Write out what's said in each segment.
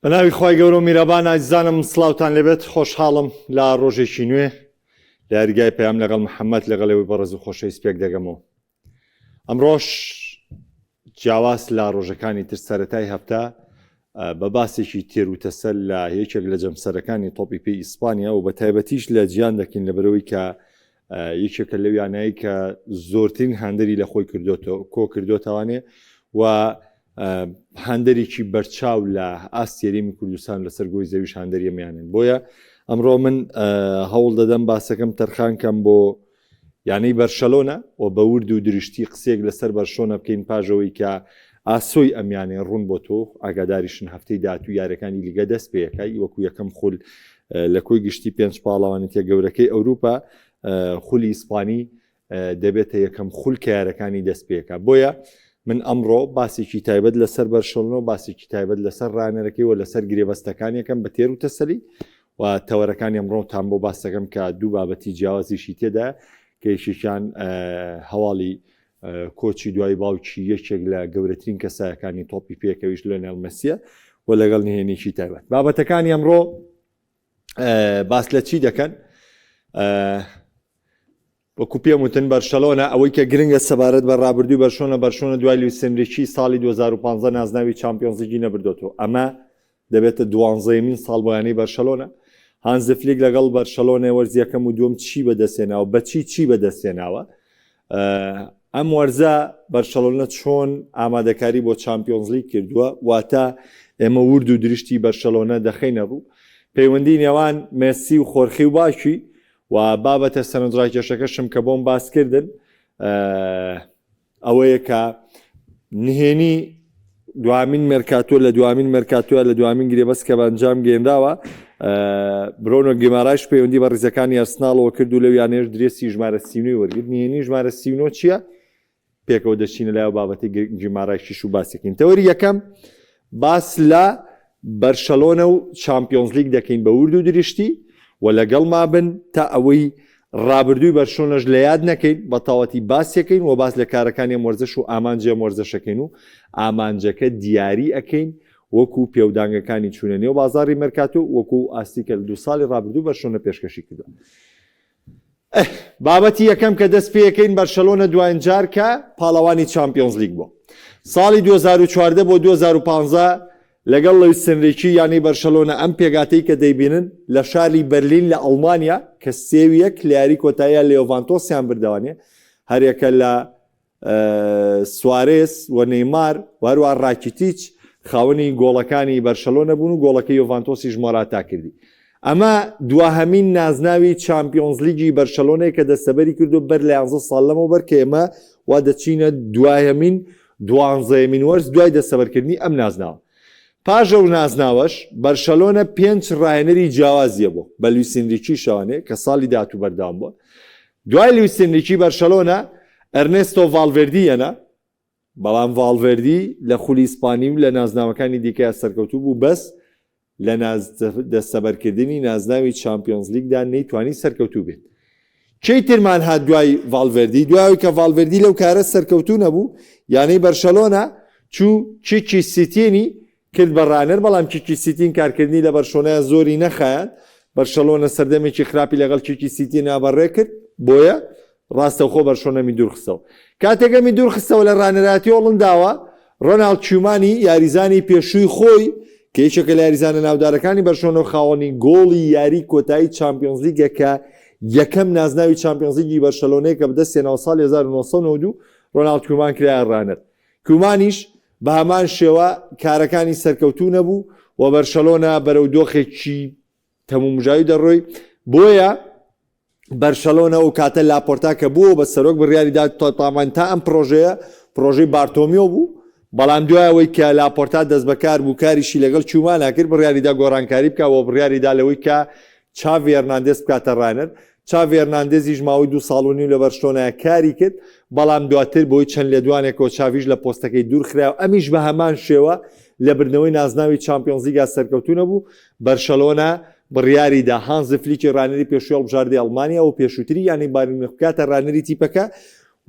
بە ناوی خوای گەورە و میرەبان ئازیزانم سڵاوتان لێبێت خۆشحاڵم لە ڕۆژێکی نوێ لە یاریگای پەیام لەگەڵ محەممەد لەگەڵ ئێوەی بەڕێز و خۆشەویست پێک دەگەمەوە ئەمڕۆش جیاواز لە ڕۆژەکانی تر سەرەتای هەفتە بە باسێکی تێر و تەسەل لە یەکێک لە جەمسەرەکانی تۆپی پێی ئیسپانیا و بە تایبەتیش لە جیان دەکەین لە بەرەوەی کە یەکێکە لەو یانایی کە زۆرترین هاندەری لە خۆی کردوێتەوە کۆ کردوێتوانێ و هاندەرێکی بەرچاو لە ئاست یاریمی کوردستان لەسەر گۆی زەویش هاندەری ئەمیانن بۆیە ئەمڕۆ من هەوڵ دەدەم باسەکەم تەرخان کەم بۆ یانەی بەرشەلۆنە و بە ورد و درشتی قسێک لەسەر بەرشۆنە بکەین پاژەوەی کە ئاسۆی ئەمیانێ ڕوون بۆ تۆ ئاگاداریشن هەفتەی داهاتوو یارەکانی لیگە دەست پێەکەی وەکو یەکەم خول لە کۆی گشتی پێنج پاڵەوانێتیە گەورەکەی ئەوروپا خولی ئیسپانی دەبێتە یەکەم خول کە یارەکانی دەست پێکا بۆیە من ئەمڕۆ باسێکی تایبەت لەسەر بەرشەلۆنە و باسێکی تایبەت لەسەر ڕانەرەکەی و لەسەر گرێبەستەکان یەکەم بە تێر و تەسەلی و تەوەرەکانی ئەمڕۆتان بۆ باس دەکەم کە دوو بابەتی جیاوازیشی تێدا کە یەکێکیان هەواڵی کۆچی دوای باوکی یەکێک لە گەورەترین کەسایەکانی تۆپی پێکەویش لۆنێل مەسیە و لەگەڵ نهێنێکی تایبەت بابەتەکانی ئەمڕۆ باس لە چی دەکەن؟ وەکو پێم وتن بەرشەلۆنە ئەوەی کە گرنگە سەبارەت بە ڕابردووی بەرشۆنە بەرشۆنە دوای لویس ئێنریکی ساڵی 2015 نازناوی چامپیۆنزلیگی نەبردۆتەوە ئەمە دەبێتە دوانزەیەمین ساڵ بۆ یانەی بەرشەلۆنە هانز فلیک لەگەڵ بەرشەلۆنە وەرز یەکەم و دووەم چی بەدەستێناوە بەچی چی بەدەستێناوە ئەم وەرزە بەرشەلۆنە چۆن ئامادەکاری بۆ چامپیۆنزلیگ کردووە واتە ئێمە ورد و درشتی بەرشەلۆنە دەخەینە ڕوو پەیوەندی نێوان مێسی و خۆرخی و باکی و بابەتە سەرنجڕاکێشەکەشم کە بۆم باس کردن ئەوەیە کە نهێنی دوامین مێرکاتۆ لە دوامین مێرکاتۆە لە دوامین گرێبەست کە بە ئەنجام گەێنراوە برۆنۆ گیمارایش پەیوەندی بە ریزەکانی ئەرسناڵەوە کرد و لەو یانەیەش درێسی ژمارە سینوی وەرگرت نهێنی ژمارە سینۆ چییە؟ پێکەوە دەچینە لای بابەتی گیمارایشیش و باسێکین تەوەری یەکەم باس لە بەرشەلۆنە و چامپیۆنزلیگ دەکەین بە ورد و درشتی و لەگەڵما بن تا ئەوەی ڕابردووی بەرشلۆنەش لە یاد نەکەین بە تەواوەتی باسیەکەین و باس لە کارەکانی ئەم وەرزەش و ئامانجی ئەم وەرزەشەکەین و ئامانجەکە دیاری ئەکەین وەکو پێودانگەکانی چوونە نێو بازاڕی مێرکاتۆ وەکو ئاستی کە لە دوو ساڵی ڕابردوو بەرشلۆنە پێشکەشی کردووە. بابەتی یەکەم کە دەست پێەکەین بەرشەلۆنە دواین جار کە پاڵەوانی چامپیۆنزلیگ بووە ساڵی 2014 بۆ 2015 لەگەڵ لویس ئێنریکی یانەی بەرشەلۆنە ئەم پێکهاتەی کە دەیبینن لە شاری بەرلین لە ئەڵمانیا کە سێ و یەک لە یاری کۆتاییا لە یۆڤانتۆسیان بردەوانێ هەریەکە لە سوارێس و نەیمار و هەروە ڕاکیتیچ خاوەنی گۆڵەکانی بەرشەلۆنە بوون و گۆڵەکەی یۆڤانتۆسیش مۆراتا کردی ئەمە دواهەمین نازناوی چامپیۆنزلیگی بەرشەلۆنەیە کە دەستەبەری کردو بەر لە 11 ساڵ لەمەوبەر کە ئێمە وا دەچینە دوایەمین دوانزەیەمین وەرز دوای دەستەبەرکردنی ئەم نازناوە. پاش ئەو نازناوەش، بەرشەلۆنە پێنچ راهێنەری جیاوازی هەبوو، بە لویس ئینریکیشەوانێ کە ساڵی داهاتوو بەردەوام بووە. دوای لویس ئینریکی بەرشەلۆنە ئەرنێستۆ ڤاڵڤێردی هێنا، بەڵام ڤاڵڤێردی لە خولی ئیسپانی و لە نازناوەکانی دیکەیا سەرکەوتوو بوو، بەس لە دەستەبەرکردنی نازناوی چامپیۆنزلیگدا نەیتوانی سەرکەوتوو بێت. کێی ترمان هات دوای ڤاڵڤێردی؟ دوای ئەوەی کە ڤاڵڤێردی لەو کارە سەرکەوتوو نەبوو، یانەی بەرشەلۆنە چوو کیکی سیتینی کرد بە ڕانەر، بەڵام کیکی سیتین کارکردنی لە بەرشۆنە زۆری نەخایاند، بەرشەلۆنە سەردەمێکی خراپی لەگەڵ کیکی سیتینا بەڕێکرد، بۆیە ڕاستەوخۆ بەرشۆنەمی دوورخستەوە. کاتێک ئەمی دوورخستەوە لە ڕانەرایەتی هۆڵنداوە، ڕۆناڵد کیومانی یاریزانی پێشووی خۆی کە یەکێکە لە یاریزانە ناودارەکانی بەرشۆنە و خاوەنی گۆڵی یاری کۆتایی چامپیۆنزلیگە کە یەکەم نازناوی چامپیۆنزلیگی بەرشەلۆنەیە کە بەدەستهێناوە ساڵی 1992 ڕۆناڵد کومان کرایە ڕانەر. کومانیش بە هەمان شێوە کارەکانی سەرکەوتوو نەبوو و بەرشەلۆنە بەرەو دۆخێکی تەمومژاوی دەڕۆی بۆیە بەرشەلۆنە ئەو کاتە لاپۆرتا کە بووە بە سەرۆک بڕیاری دا تامان تا ئەم پرۆژەیە پرۆژەی بارتۆمیۆ بوو بەڵام دوای ئەوەی کە لاپۆرتا دەستبەکار بوو کاریشی لەگەڵ کیومانا کرد بڕیاری دا گۆڕانکاری بکا و بڕیاری دا لەوەی کە چاڤی هێرناندێز بکاتە ڕانەر چاڤی هێرناندێزیش ماوەی دوو ساڵ و نیو لە بەرشلۆنە کاری کرد بەڵام دواتر بۆی چەند لێدوانێکەوە چاڤیش لە پۆستەکەی دوورخرا و ئەمیش بە هەمان شێوە لە بردنەوەی نازناوی چامپیۆنزلیگا سەرکەوتوو نەبوو بەرشەلۆنە بڕیاریدا هانز فلیکی ڕانەری پێشووی هەڵبژاردەی ئەڵمانیا و پێشووتری یانەی بایرن میونخ بکاتە ڕانەری تیپەکە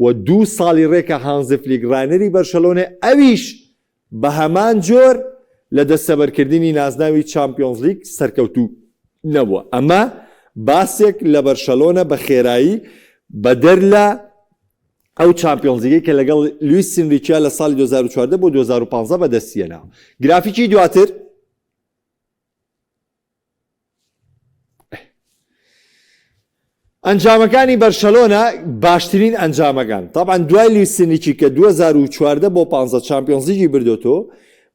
و دوو ساڵی ڕێکە هانز فلیک ڕانەری بەرشەلۆنە ئەویش بە هەمان جۆر لە دەستەبەرکردنی نازناوی چامپیۆنزلیگ سەرکەوتوو نەبووە. ئەمە باسێک لە بەرشەلۆنە بە خێرایی بەدەر لە ئەو چامپیۆنزلیگەی کە لەگەڵ لویس ئینریکیا لە ساڵی 2014 بۆ 2015 بەدەستیهێنا. گرافیکی دواتر. ئەنجامەکانی بەرشەلۆنە باشترین ئەنجامەکان تاعاان دوای لویس ئینریکی کە 2014 بۆ 15 چامپیۆنزلیگی بردۆتۆ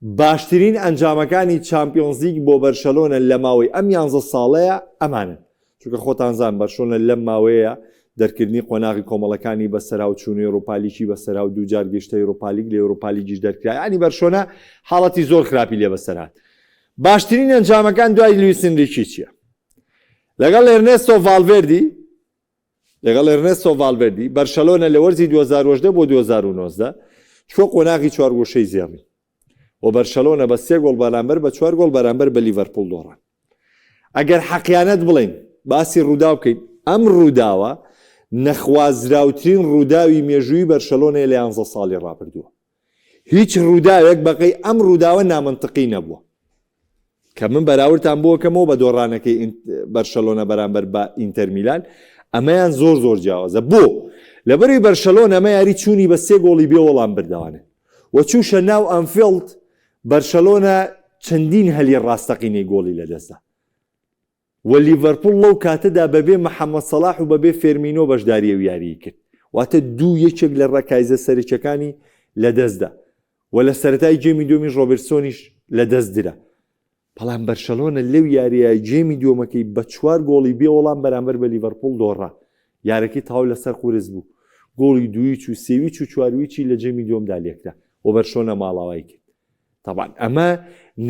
باشترین ئەنجامەکانی چامپیۆنزلیگ بۆ بەرشەلۆنە لە ماوەی ئەم یانزە ساڵەیە ئەمانن چونکە خۆتان زان بەرشۆنە لەم ماوەیە دەرکردنی قۆناغی کۆمەڵەکانی بەسەرا و چوونی ئۆروپالیکی بەسەرا و دووجار گەشتە یۆروپالیگ لە یۆروپالیگیش دەرکرا ینی بەرشۆنە حاڵەتی زۆر خراپی لێ بەسەرات باشترین ئەنجامەکان دوای لویس ئینریکی چییە؟ لەگەڵ ئێرنێستۆ ڤالڤێردی لەگەڵ ئێرنێستۆ ڤالڤێردی بەرشەلۆنە لە وەرزی 2018 بۆ 2019 چوە قۆناغی چوارگۆشەی زێڕین و بەرشەلۆنە بە سێ گۆڵ بەرامبەر بە چوار گۆڵ بەرامبەر بە لیڤەرپوڵ دۆڕان. ئەگەر حەقیانەت بڵێین باسی ڕووداو بکەین ئەم ڕووداوە نەخوازراوترین ڕووداوی مێژووی بەرشەلۆنەیە لە یانزە ساڵی ڕابردووە. هیچ ڕووداوێک بەقەی ئەم ڕووداوە نامەنتقی نەبووە کە من بەراوردتان بۆ کەمەوە بە دۆڕانەکەی بەرشەلۆنە بەرامبەر بە ئینتەر میلان ئەمەیان زۆر زۆر جیاوازە بۆ لەبەروی بەرشەلۆنە ئەمە یاری چوونی بە سێ گۆڵی بێ وەڵام بردەوانێ و چووشە ناو ئەنفیڵد بەرشەلۆنە چەندین هەلی ڕاستەقینەی گۆڵی لەدەستدا و لیڤەرپوڵ لەو کاتەدا بەبێ محەمەد سەڵاح و بەبێ فێرمینۆ بەشداری ئەو یاریی کرد، واتە دوو یەکێک لە رەکایزە سەرەکیەکانی لەدەستدا و لە سەرەتای گێمی دووەمیش رۆبێرتسۆنیش لەدەستدرا. بەڵام بەرشەلۆنە لەو یارییە گێمی دووەمەکەی بە چوار گۆڵی بێ وەڵام بەرامبەر بە لیڤەرپوڵ دۆڕا، یارەکەی تەواو لەسەر قورس بوو، گۆڵی دوویچ و سێویچ و چوارویچی لە جێمی دووەمدا لێکرا و بەرشۆنە ماڵاوایی کرد. تەبعەن ئەمە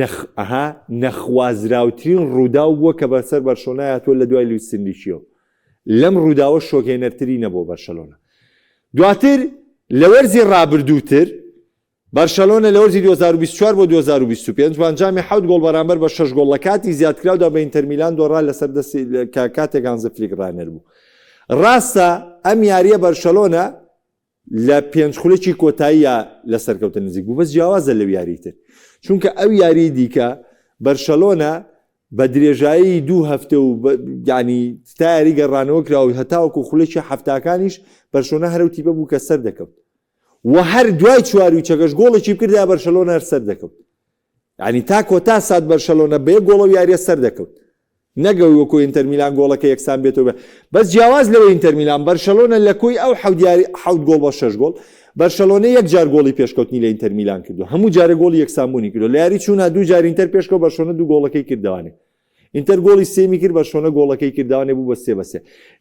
نەخ ئەها نەخوازراوترین ڕووداو بووە کە بەسەر بەرشۆنە هاتووە لە دوای لویس ئینریکیەوە. لەم ڕووداوە شۆکهێنەرتری نەبووە بەرشەلۆنە. دواتر لە وەرزی ڕابردووتر بەرشەلۆنە لە وەرزی 2024 بۆ 2025 بە ئەنجامی حەوت گۆڵ بەرامبەر بە شەش گۆڵ لە کاتی زیادکراودا بە ئینتەرمیلان دۆڕا لەسەر دەستی کە کاتێک هانز فلیک ڕاهێنەر بوو. ڕاستە ئەم یارییە بەرشەلۆنە لە پێنج خولەکی کۆتاییا لە سەرکەوتن نزیک بوو بەس جیاوازە لەو یاریی تر چونکە ئەو یاریی دیکە بەرشەلۆنە بە درێژایی دوو هەفتە و ینی تا یاری گەڕانەوە کرا و هەتاوەکو خولەکی حەفتاکانیش بەرشۆنە هەرو تیپە بوو کە سەر دەکەوت و هەر دوای چواروی چەکەش گۆڵێکی بکردا بەرشەلۆنە هەر سەر دەکەوت یانی تا کۆتا سات بەرشەلۆنە بە یەک گۆڵ ئەو یاریە سەر دەکەوت نەک ئەوەی وەکۆ ئینتەر میلان گۆڵەکە یەکسان بێتەوە بە بەس جیاواز لەوەی ئینتەر میلان بەرشەلۆنە لە کۆی ئەو حەوت یاری حەوت گۆڵ بە شەش گۆڵ بەرشەلۆنە یەک جار گۆڵی پێشکەوتنی لە ئینتەر میلان کردو هەموو جارە گۆڵی یەکسانبوونی کردو لە یاری چوونا دوو جار ئینتەر پێشکەوت بەرشەلۆنە دوو گۆڵەکەی کردوانێ ئینتەر گۆڵی سێمی کرد بەرشۆنە گۆڵەکەی کردوانێ بوو بە سێ بە سێ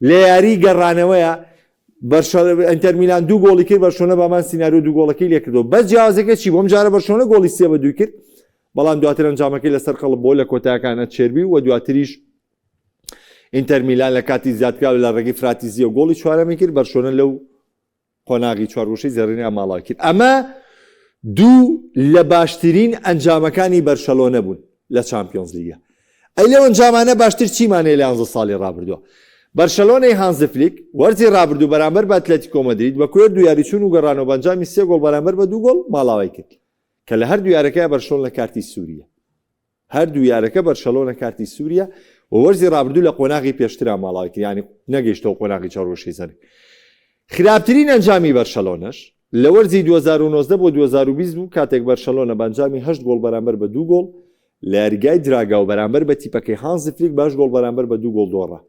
لە یاری گەڕانەوەیە ئینتەر میلان دوو گۆڵی کرد بەرشۆنە بامان سیناریۆ دوو گۆڵەکەی لێکردەوە بەس جیاوازەکە چی بۆم جارە بەرشۆنە گۆڵی سێ بە دووی کرد بەڵام دواتر ئەنجامەکەی لەسەر قەڵب بۆ لە کۆتاکانە چێربی و دواتریش ئینتەر میلان لە کاتی زیادکراو لە ڕێگەی فراتیزیە گۆڵی چوارەمی کرد بەرشۆنە لەو قۆناغی چوارگۆشەی زێڕینی ئەماڵا کرد ئەمە دوو لە باشترین ئەنجامەکانی بەرشەلۆنە بوون لە چامپیۆنز لیگە ئەی لەو ئەنجامانە باشتر چیمان هەیە لە یانزە ساڵی ڕابردووە؟ بەرشەلۆنەی هانز فلیک وەرزی ڕابردوو بەرامبەر بە ئەتلەتیکۆ مەدرید بە کۆی دوو یاری چوون و گەڕانەوە بە ئەنجامی سێ گۆڵ بەرامبەر بە دوو گۆڵ ماڵاوای کرد کە لە هەردوو یارەکەیا بەرشەلۆنە کارتی سووریە هەردوو یارەکە بەرشەلۆنە کارتی سووریە و وەرزی ڕابردوو لە قۆناغی پێشترا ماڵاوای کرد یانی نەگەیشتەوە قۆناغی چوارگۆشەی زەرد خراپترین ئەنجامی بەرشەلۆنەش لە وەرزی 2019 بۆ 2020 بوو کاتێک بەرشەلۆنە بە ئەنجامی هەشت گۆڵ بەرامبەر بە دوو گۆڵ لە یاریگای دراگاو بەرامبەر بە تیپەکەی هانزی فلیک بە هەشت گۆڵ بەرامبەر بە دوو گۆڵ دۆڕا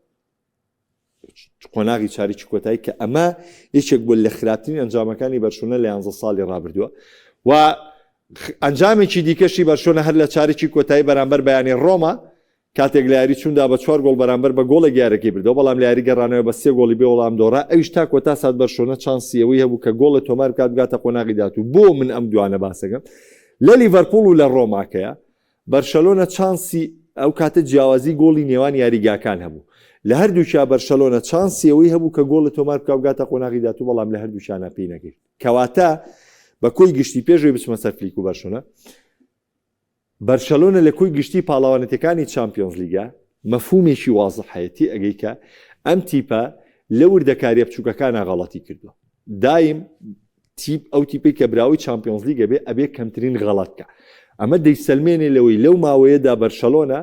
قۆناغی چاریکی کۆتایی کە ئەمە یەکێک بوو لە خراپترین ئەنجامەکانی بەرشۆنە لە یانزە ساڵی ڕابردووە و ئەنجامێکی دیکەشی بەرشۆنە هەر لە چارێکی کۆتایی بەرامبەر بەیانی ڕۆما کاتێک لە یاری چووندا بە چوار گۆڵ بەرامبەر بە گۆڵێک یارەکەی بردەوە، بەڵام لە یاری گەڕانەوە بە سێ گۆڵی بێ وەڵام دۆڕا، ئەویش تا کۆتا سات بەرشۆنە چانسی ئەوەی هەبوو کە گۆڵێ تۆمار بکات بگاتە قۆناغی داهاتوو، بۆ من ئەم دوانە باسەکەم لە لیڤەرپوڵ و لە ڕۆماکەیە، بەرشەلۆنە چانسی ئەو کاتە جیاوازی گۆڵی نێوان یاریگاکان هەبوو لە هەردووکیا بەرشەلۆنە چانسی ئەوەی هەبوو کە گۆڵێ تۆمار بکا بگاتە قۆناغی داهاتوو بەڵام لە هەردووکیانا پێی نەگەیشت کەواتە بە کۆی گشتی پێش ئەوەی بچمە سەر فلیک و بەرشۆنە بەرشەلۆنە لە کۆی گشتی پاڵەوانێتیەکانی چامپیۆنزلیگا مەفهومێکی وازح هەیە تێئەگەی کە ئەم تیپە لە وردەکاریە بچوکەکانا غەڵەتی کردوە دایم تیپ ئەو تیپەی کە براوەی چامپیۆنزلیگ ئەبێ ئەبێ کەمترین غەڵەت کە. ئەمە دەیسەلمێنێ لەوەی لەو ماوەیەدا بەرشەلۆنە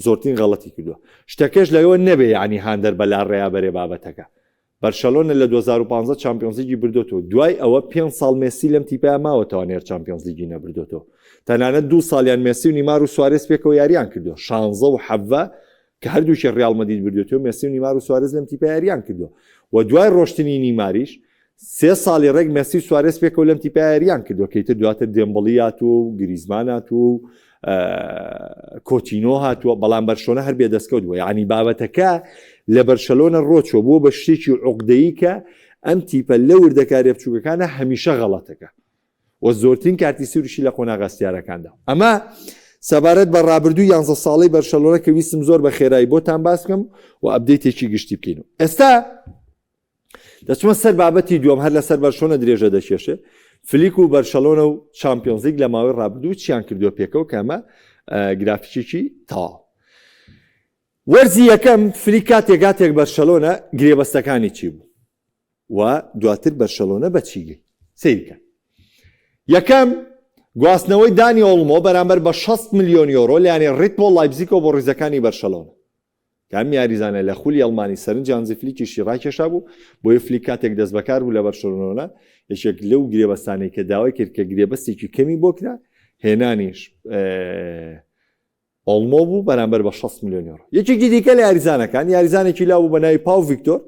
زۆرترین غەڵەتی کردووە. شتەکەش لەوە نەبێ یانی هاندەر بە لاڕێیا بەرێ بابەتەکە. بەرشەلۆنە لە 2015 چامپیۆنزلیگی بردۆتەوە، دوای ئەوە پێنج ساڵ مێسی لەم تیپەیا ماوەتەوە نێر چامپیۆنزلیگی نەبردۆتەوە. تەنانەت دوو ساڵیان مێسی و نیمار و سوارێز پێکەوە یاریان کردووە، شانزە و حەڤە کە هەردووکی ڕیاڵ مەدرید بردوێتەوە مێسی و نیمار و سوارێز لەم تیپە یاریان کردووە و دوای ڕۆشتنی نیماریش سێ ساڵی ڕێک مێسی و سوارێز پێکەوە لەم تیپە یاریان کردووە کە ئیتر دواتر دێمبڵی هاتووە و گریزمان هاتووە و کۆتینۆ هاتووە بەڵام بەرشۆنە هەر بێدەستکەوت بووە یعنی بابەتەکە لە بەرشەلۆنە ڕۆچوە بووە بە شتێکی عقدەیی کە ئەم تیپە لە وردەکاریە بچووکەکانە هەمیشە غەڵەتەکە و زۆرترین کارتی سووریشی لە قۆناغە هەستیارەکاندا. ئەمە سەبارەت بە ڕابردووی یانزە ساڵەی بەرشەلۆنە کە ویستم زۆر بە خێرایی بۆتان باس بکەم و update ێکی گشتی بکەین و ئێستا دەچمە سەر بابەتی دووەم هەر لەسەر بەرشۆنە درێژە دەکێشێ فلیک و بەرشەلۆنە و چامپیۆنزلیگ لە ماوەی ڕابردوو چیان کردووە پێکەوە کە ئەمە گرافیکێکی تەواو وەرزی یەکەم فلیک کاتێک کاتێک بەرشەلۆنە گرێبەستەکانی چی بوو و دواتر بەرشەلۆنە بە چی گەی؟ سەیرکە. یەکەم، گواستنەوەی دانی ئۆڵمۆ بەرامبەر بە 60 ملیۆن یۆرۆ لە یانەی ڕید بۆڵ لایپزیگەوە بۆ ڕیزەکانی بەرشەلۆنە. کە ئەم یاریزانە لە خولی ئەڵمانی سەرنجی هانزی فلیکیشی ڕاکێشابوو، بۆیە فلیک کاتێک دەستبەکار بوو لە بەرشەلۆنە یەکێک لەو گرێبەستانەی کە داوای کرد کە گرێبەستێکی کەمی بۆ کرا هێنانیش ئۆڵمۆ بوو بەرامبەر بە 60 ملیۆن یۆرۆ. یەکێکی دیکە لە یاریزانەکان، یاریزانێکی لاو بوو بە ناوی پاو ڤیکتۆر،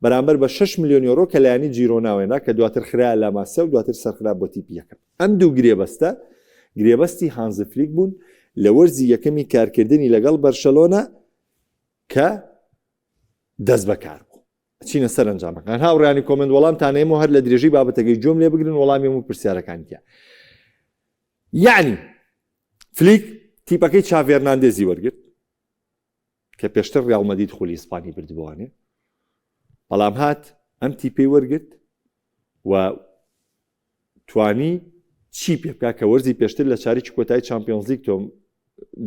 بەرامبەر بە 6 ملیۆن یۆرۆ کە لە یانەی جیرۆناوە هێنرا کە دواتر خرایە لاماسیا و دواتر سەرخرا بۆ تیپی یەکەم. ئەم دوو گرێبەستە گرێبەستی هانز فلیک بوون لە وەرزی یەکەمی کارکردنی لەگەڵ بەرشەلۆنە کە دەستبەکار بوو. ئەچینە سەر ئەنجامەکان هاوڕیانی comment وەڵامتان ئێمە هەر لە درێژەی بابەتەکەی گوێم لێ بگرن وەڵامی هەموو پرسیارەکانی تیا. یەعنی فلیک تیپەکەی چاڤی هێرناندێزی وەرگرت کە پێشتر ڕیاڵ مەدید خولی ئیسپانی بردبووانێ بەڵام هات ئەم تیپەی وەرگرت و توانی چی پێ بکا کە وەرزی پێشتر لە چاریکی کۆتایی چامپیۆنزلیگ تۆم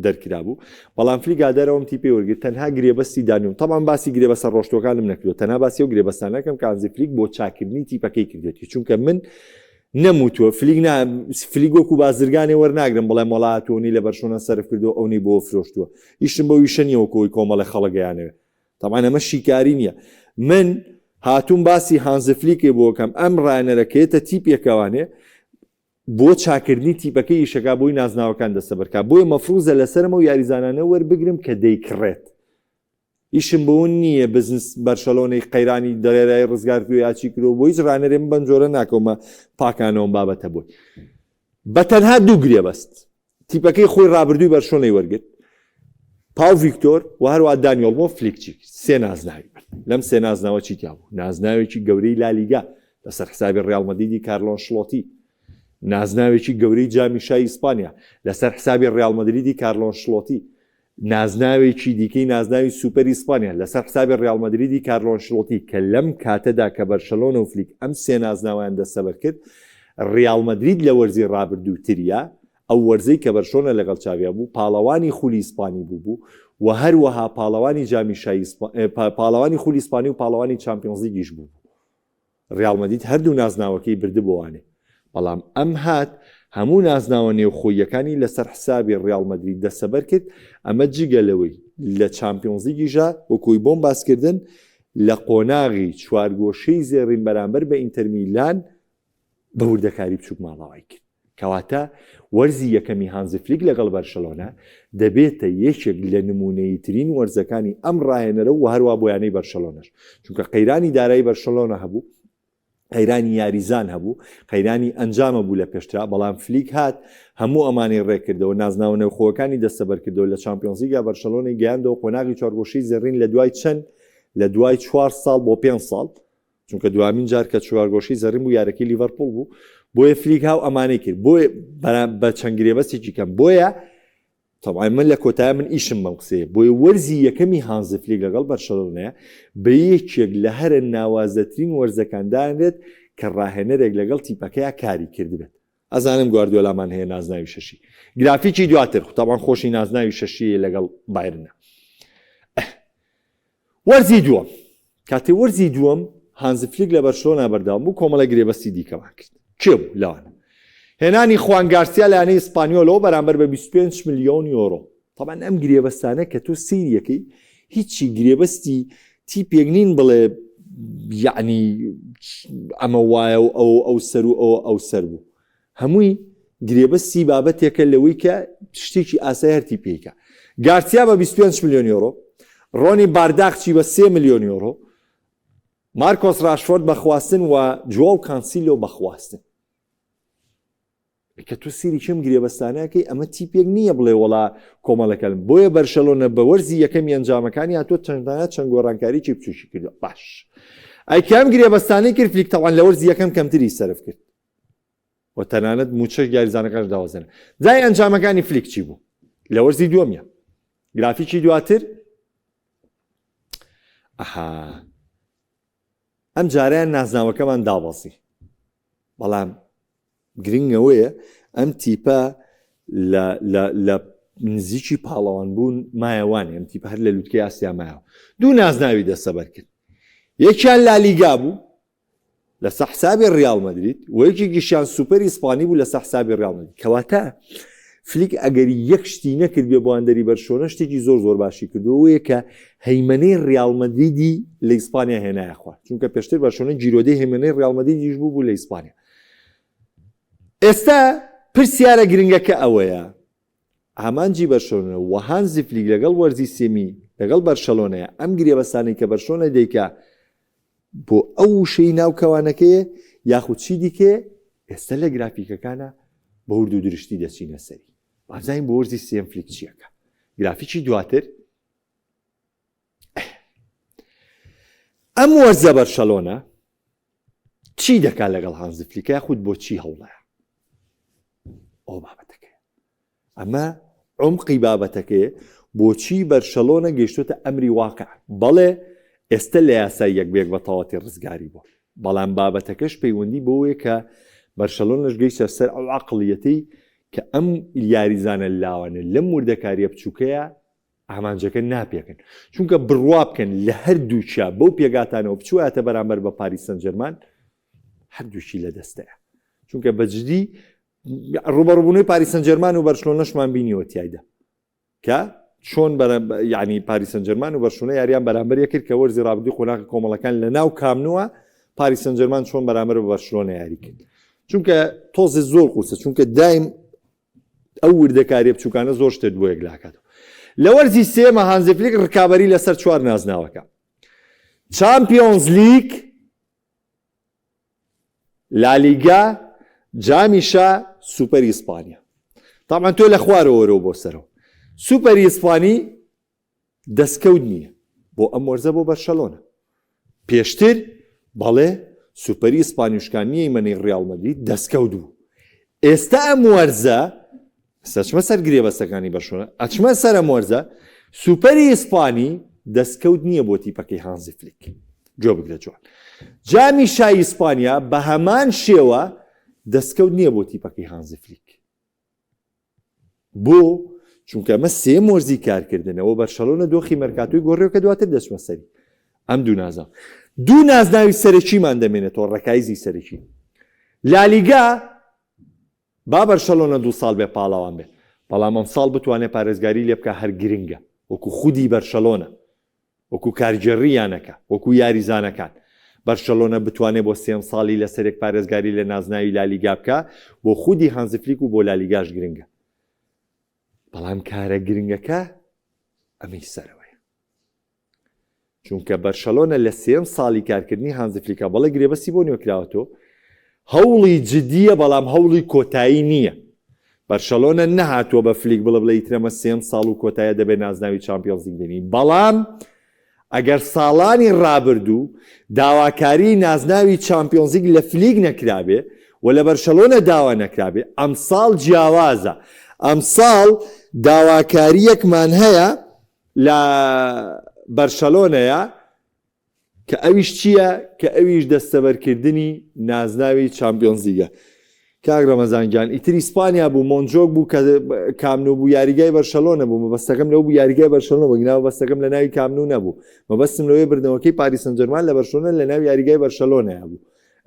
دەرکرابوو بەڵام فلیک گادەرەوەم تیپی وەرگرت تەنها گرێبەستی دانیوم تەمان باسی گرێبەستە ڕۆشتوەکانم نەکردو تەنها باسی و گرێبەستانەکەم کە هانزی فلیک بۆ چاکردنی تیپەکەی کردێتی چونکە من نەموتووە فلیک نا فلیک وەکو بازرگانێ وەرناگرم بڵێم وەڵا تۆنی لە بەرشۆنە سەرف کردو ئەونی بۆ فرۆشتووە ئیشم بەو ئیشە نییە وەکو ئەوی کۆمەڵێ خەڵک ئەیانەوێ تەبعەن ئەمە شیکاری نییە من هاتووم باسی هانز فلیکێ بۆ کەم ئەم ڕایەنەرە کە یەتە تیپێکەوانێ بۆ چاکردنی تیپەکەی ئیشەکە بۆی نازناوەکان دەستەبەرکا بۆیە مەفروزە لەسەرمە و یاریزانانە وەربگرم کە دەیکڕێت ئیشم بەوە نییە بزنس بەرشەلۆنەی قەیرانی دەرێرای ڕزگار کرد یا چی کرد بۆ هیچ ڕانەرێ من بەم جۆرە ناکەومە پاکانەوەم بابەتە بۆی بە تەنها دوو گرێبەست تیپەکەی خۆی ڕابردووی بەرشۆنەی وەرگرت پاو ڤیکتۆر و هەروە دانیۆڵ بۆ فلیکچی سێ نازناوی برد لەم سێ نازناوە چی تیا بوو نازناوێکی گەورەی لالیگا لەسەر حسابی ڕیاڵ مەدریدی کارلۆ ئەنشلۆتی نازناوێکی گەورەی جامی شای ئیسپانیا لەسەر حسابی ڕیاڵ مەدریدی کارلۆ ئەنشلۆتی نازناوێکی دیکەی نازناوی سوپەری ئیسپانیا لەسەر حسابی ڕیاڵ مەدریدی کارلۆ ئەنشلۆتی کە لەم کاتەدا کە بەرشەلۆنە و فلیک ئەم سێ نازناوەیان دەستەبەر کرد ڕیاڵ مەدرید لە وەرزی ڕابردوو تریا ئەو وەرزەی کە بەرشۆنە لەگەڵ چاڤیا بوو پاڵەوانی خولی ئیسپانی بوو بوو و هەروەها پاڵەوانی جامی شای پاڵەوانی خولی ئیسپانی و پاڵەوانی چامپیۆنزلیگیش بوو بوو. ڕیاڵ مەدرید هەردوو نازناوەکەی بردبووانێ، بەڵام ئەم هات هەموو نازناوە نێوخۆییەکانی لەسەر حسابی ڕیاڵ مەدرید دەستەبەر کرد، ئەمە جگە لەوەی لە چامپیۆنزلیگیشا وەکوی بۆم باسکردن لە قۆناغی چوارگۆشەی زێڕین بەرامبەر بە ئینتەرمیلان بە وردەکاری بچوک ماڵاوای کرد. کەواتە وەرزی یەکەمی هانزی فلیک لەگەڵ بەرشەلۆنە دەبێتە یەکێک لە نموونەییترین وەرزەکانی ئەم ڕاهێنەرە و هەروا بۆ یانەی بەرشەلۆنەش، چونکە قەیرانی دارایی بەرشەلۆنە هەبوو، قەیرانی یاریزان هەبوو، قەیرانی ئەنجام هەبوو لە پێشترا، بەڵام فلیک هات هەموو ئەمانەی ڕێککردەوە، نازناوە نێوخۆیەکانی دەستەبەرکردەوە، لە چامپیۆنزلیگا بەرشەلۆنەی گەیاندەوە قۆناغی چوارگۆشەی زێڕین لە دوای چەند؟ لە دوای چوار ساڵ بۆ پێنج ساڵ، چونکە دوامین جار کە چوارگۆشەی زەڕین بوو یارەکەی لیڤەرپوڵ بوو بۆیە فلیک هاو ئەمانەی کرد بۆیە بە چەند گرێبەستێکی کەم بۆیە طبعا من لە کۆتای من ئیشم بەم قسەیە بۆیە وەرزی یەکەمی هانز فلیک لەگەڵ بەرشەلۆنەیە بە یەکێک لە هەرە ناوازەترین وەرزەکان دانرێت کە ڕاهێنەرێک لەگەڵ تیپەکەیا کاری کردبێت ئەزانم گواردیۆلامان هەیە نازناوی شەشی گرافیکی دواتر تاوان خۆشی نازناوی شەشیە لەگەڵ بایرنە وەرزی دووەم کاتێ وەرزی دووەم هانز فلیک لە بەرشلۆنە بەردەوام بوو کۆمەڵە گرێبەستی دیکەمان کرد کێ بوو لەوانە؟ هێنانی خوان گارسیا لە یانەی ئیسپانیۆلەوە بەرامبەر بە 25 ملیۆن یۆرۆ. تەبعەن ئەم گرێبەستانە کە تۆ سەیریەکەی هیچی گرێبەستی تیپێک نین بڵێ یعنی ئەمە وایە و ئەو ئەو سەر و ئەو ئەو سەر بوو هەمووی گرێبەستی بابەتێکە لەوەی کە شتێکی ئاسای هەر تیپێکە گارسیا بە 25 ملیۆن یۆرۆ ڕۆنی بارداخچی بە 3 ملیۆن یۆرۆ مارکۆس راشفۆرد بە خواستن و جواو کانسیلۆ بە خواستن. کە تۆ سەیری کێم گرێبەستانەکەی ئەمە تیپێک نییە بڵێ وەڵا کۆمەڵەکەن بۆیە بەرشەلۆنە بە وەرزی یەکەمی ئەنجامەکانی هاتووە چەندانە چەند گۆڕانکاریی بچووکی کردووە باش ئەی کام گرێبەستانەی کرد فلیک تاوان لە وەرزی یەکەم کەمتری سەرف کرد و تەنانەت موچەش یاریزانەکانش داوەزێنە جای ئەنجامەکانی فلیک چی بوو لە وەرزی دووەمیان گرافیکی دواتر ئەها ئەم جارەیان نازناوەکەمان دابەزی بەڵام گرنگەوەیە ئەم تیپە لە نزیکی پاڵەوان بوون مایەوانێ ئەم تیپە هەر لە لوتکەی ئاسیا مایەوە دوو نازناوی دەستەبەر کرد یەکیان لالیگا بوو لەسەر حسابی ڕیاڵ مەدرید و یەکێکیشیان سوپەری ئیسپانی بوو لەسەر حسابی ڕیاڵ مەدرید کەواتە فلیک ئەگەر یەک شتی نەکرد بێ بۆ هاندەری بەرشۆنە شتێکی زۆر زۆر باشی کردووە کە هەیمەنەی ڕیاڵ مەدریدی لە ئیسپانیا هێنایە خوار چونکە پێشتر بەرشۆنە گیرۆدەی هەیمەنەی ڕیاڵ مەدریدیش بوو بوو لە ئیسپانیا ئێستا پرسیارە گرنگەکە ئەوەیە ئامانجی بەرشۆنە و هانزی فلیک لەگەڵ وەرزی سێمی لەگەڵ بەرشەلۆنەیە ئەم گرێبەستانەی کە بەرشۆنە دەیکا بۆ ئەو وشەی ناو کەوانەکەیە یاخود چی دیکەیە ئێستا لە گرافیکەکانە بە ورد و درشتی دەچینە سەری بازانین بۆ وەرزی سێم فلیک چیەکە گرافیکی دواتر ئەم وەرزە بەرشەلۆنە چی دەکات لەگەڵ هانزی فلیکە یاخود بۆ چی هەوڵەیە ئەو بابەتەکەی ئەمە عمقی بابەتەکەی بۆچی بەرشەلۆنە گەیشتۆتە ئەمری واقع بەڵێ ئێستا لە یاسای یەک بێک بە تەواتی ڕزگاری بوو بەڵام بابەتەکەش پەیوەندی بۆیە کە بەرشەلۆنەش گەیشتە سەر ئەو عقلیەتی کە ئەم یاریزانە لاوانە لەم وردەکاریە بچووکەیە ئامانجەکە ناپێکن چونکە بڕوا بکەن لە هەردووکیا بەو پێگاتانەوە بچوایەتە بەرامبەر بە پاریس سەنجەرمان هەردووکی لە دەستەیە چونکە بەجدی ڕوبەڕبوونەوەی پاریس سەنجەرمان و بەرشلۆنەشمان بینیوە تایدا کە چۆن ینی پاریس سەنجەرمان و بەرشلۆنە یاریان بەرامبەر یەکرد کە وەرزی ڕابردووی قۆناغی کۆمەڵەکان لە ناو کامنووە پاریس سەنجەرمان چۆن بەرامبەر بە بەرشلۆنە یاری کرد چونکە تۆزێ زۆر قورسە چونکە دایم ئەو وردەکاریە بچووکانە زۆر شتێت بۆ یەکلاکاتەوە. لە وەرزی سێیەمە هانزی فلیک ڕکابەری لەسەر چوار نازناوەکە چامپیۆنز لیگ، لالیگا، جامی شا، سوپەری ئیسپانیا. تاوان تۆ لە خوارەوەرەوە بۆ سەرەوە. سوپەری ئیسپانی دەستکەوت نییە بۆ ئەم وەرزە بۆ بەرشەلۆنە. پێشتر بەڵێ سوپەری ئیسپانی و شکاندنی هەیمەنەی ڕیاڵ مەدرید دەستکەوت بوو. ئێستا ئەم وەرزە ئێستا ئەچمە سەر گرێبەستەکانی بەرشەلۆنە ئەچمە سەر ئەم وەرزە سوپەری ئیسپانی دەستکەوت نییە بۆ تیپەکەی هانزی فلیک. گوێ بگرە جوان. جامی شای ئیسپانیا بە هەمان شێوە دەستکەوت نییە بۆ تیپەکەی هانزی فلیک. بۆ؟ چونکە ئەمە سێیەم وەرزی کارکردنە و بەرشەلۆنە دۆخی مەرکاتۆی گۆڕیوە کە دواتر دەچمە سەری ئەم دوو نازناو. دوو نازناوی سەرەکیمان دەمێنێتەوە، ڕەکایزی سەرەکی. لالیگا با بەرشەلۆنە دوو ساڵ بێ پاڵەوان بێت، بەڵام ئەمساڵ بتوانێت پارێزگاری لێ بکات هەر گرنگە، وەکو خودی بەرشەلۆنە. وەکو کارگێڕی یانەکە، وەکو یاریزانەکان، بەرشەلۆنە بتوانێت بۆ سێیەم ساڵی لەسەرێک پارێزگاری لە نازناوی لالیگا بکا، بۆ خودی هانزی فلیک و بۆ لالیگاش گرنگە. بەڵام کارە گرنگەکە ئەمەی سەرەوەیە. چونکە بەرشەلۆنە لە سێیەم ساڵی کارکردنی هانزی فلیکا بەڵێ گرێبەستی بۆ نوێکراوەتەوە، هەوڵی جدییە بەڵام هەوڵی کۆتایی نییە. بەرشەلۆنە نەهاتووە بە فلیک بڵێ بڵێ ئیتر ئەمە سێیەم ساڵ و کۆتایە دەبێت نازناوی چامپیۆنزلیگ بێنین، بەڵام ئەگەر ساڵانی رابردوو داواکاریی نازناوی چامپیۆنزلیگ لە فلیک نەکرابێ و لە بەرشەلۆنە داوا نەکرابێ، ئەمساڵ جیاوازە، ئەمساڵ داواکارییەکمان هەیە لە بەرشەلۆنەیە، کە ئەویش چییە؟ کە ئەویش دەستەبەرکردنی نازناوی چامپیۆنزلیگە. کاک رەمەزان گیان ئیتر ئیسپانیا بوو، مۆنجۆک بوو کە کامنو بوو، یاریگای بەرشەلۆنە بوو، مەبەستەکەم لەوە بوو یاریگای بەرشەلۆنە بوو، گنا مەبەستەکەم لە ناوی کامنو نەبوو، مەبەستم لەوەیە بردنەوەکەی پاریس سانجێرمان لە بەرشلۆنە لە ناو یاریگای بەرشەلۆنەیا بوو.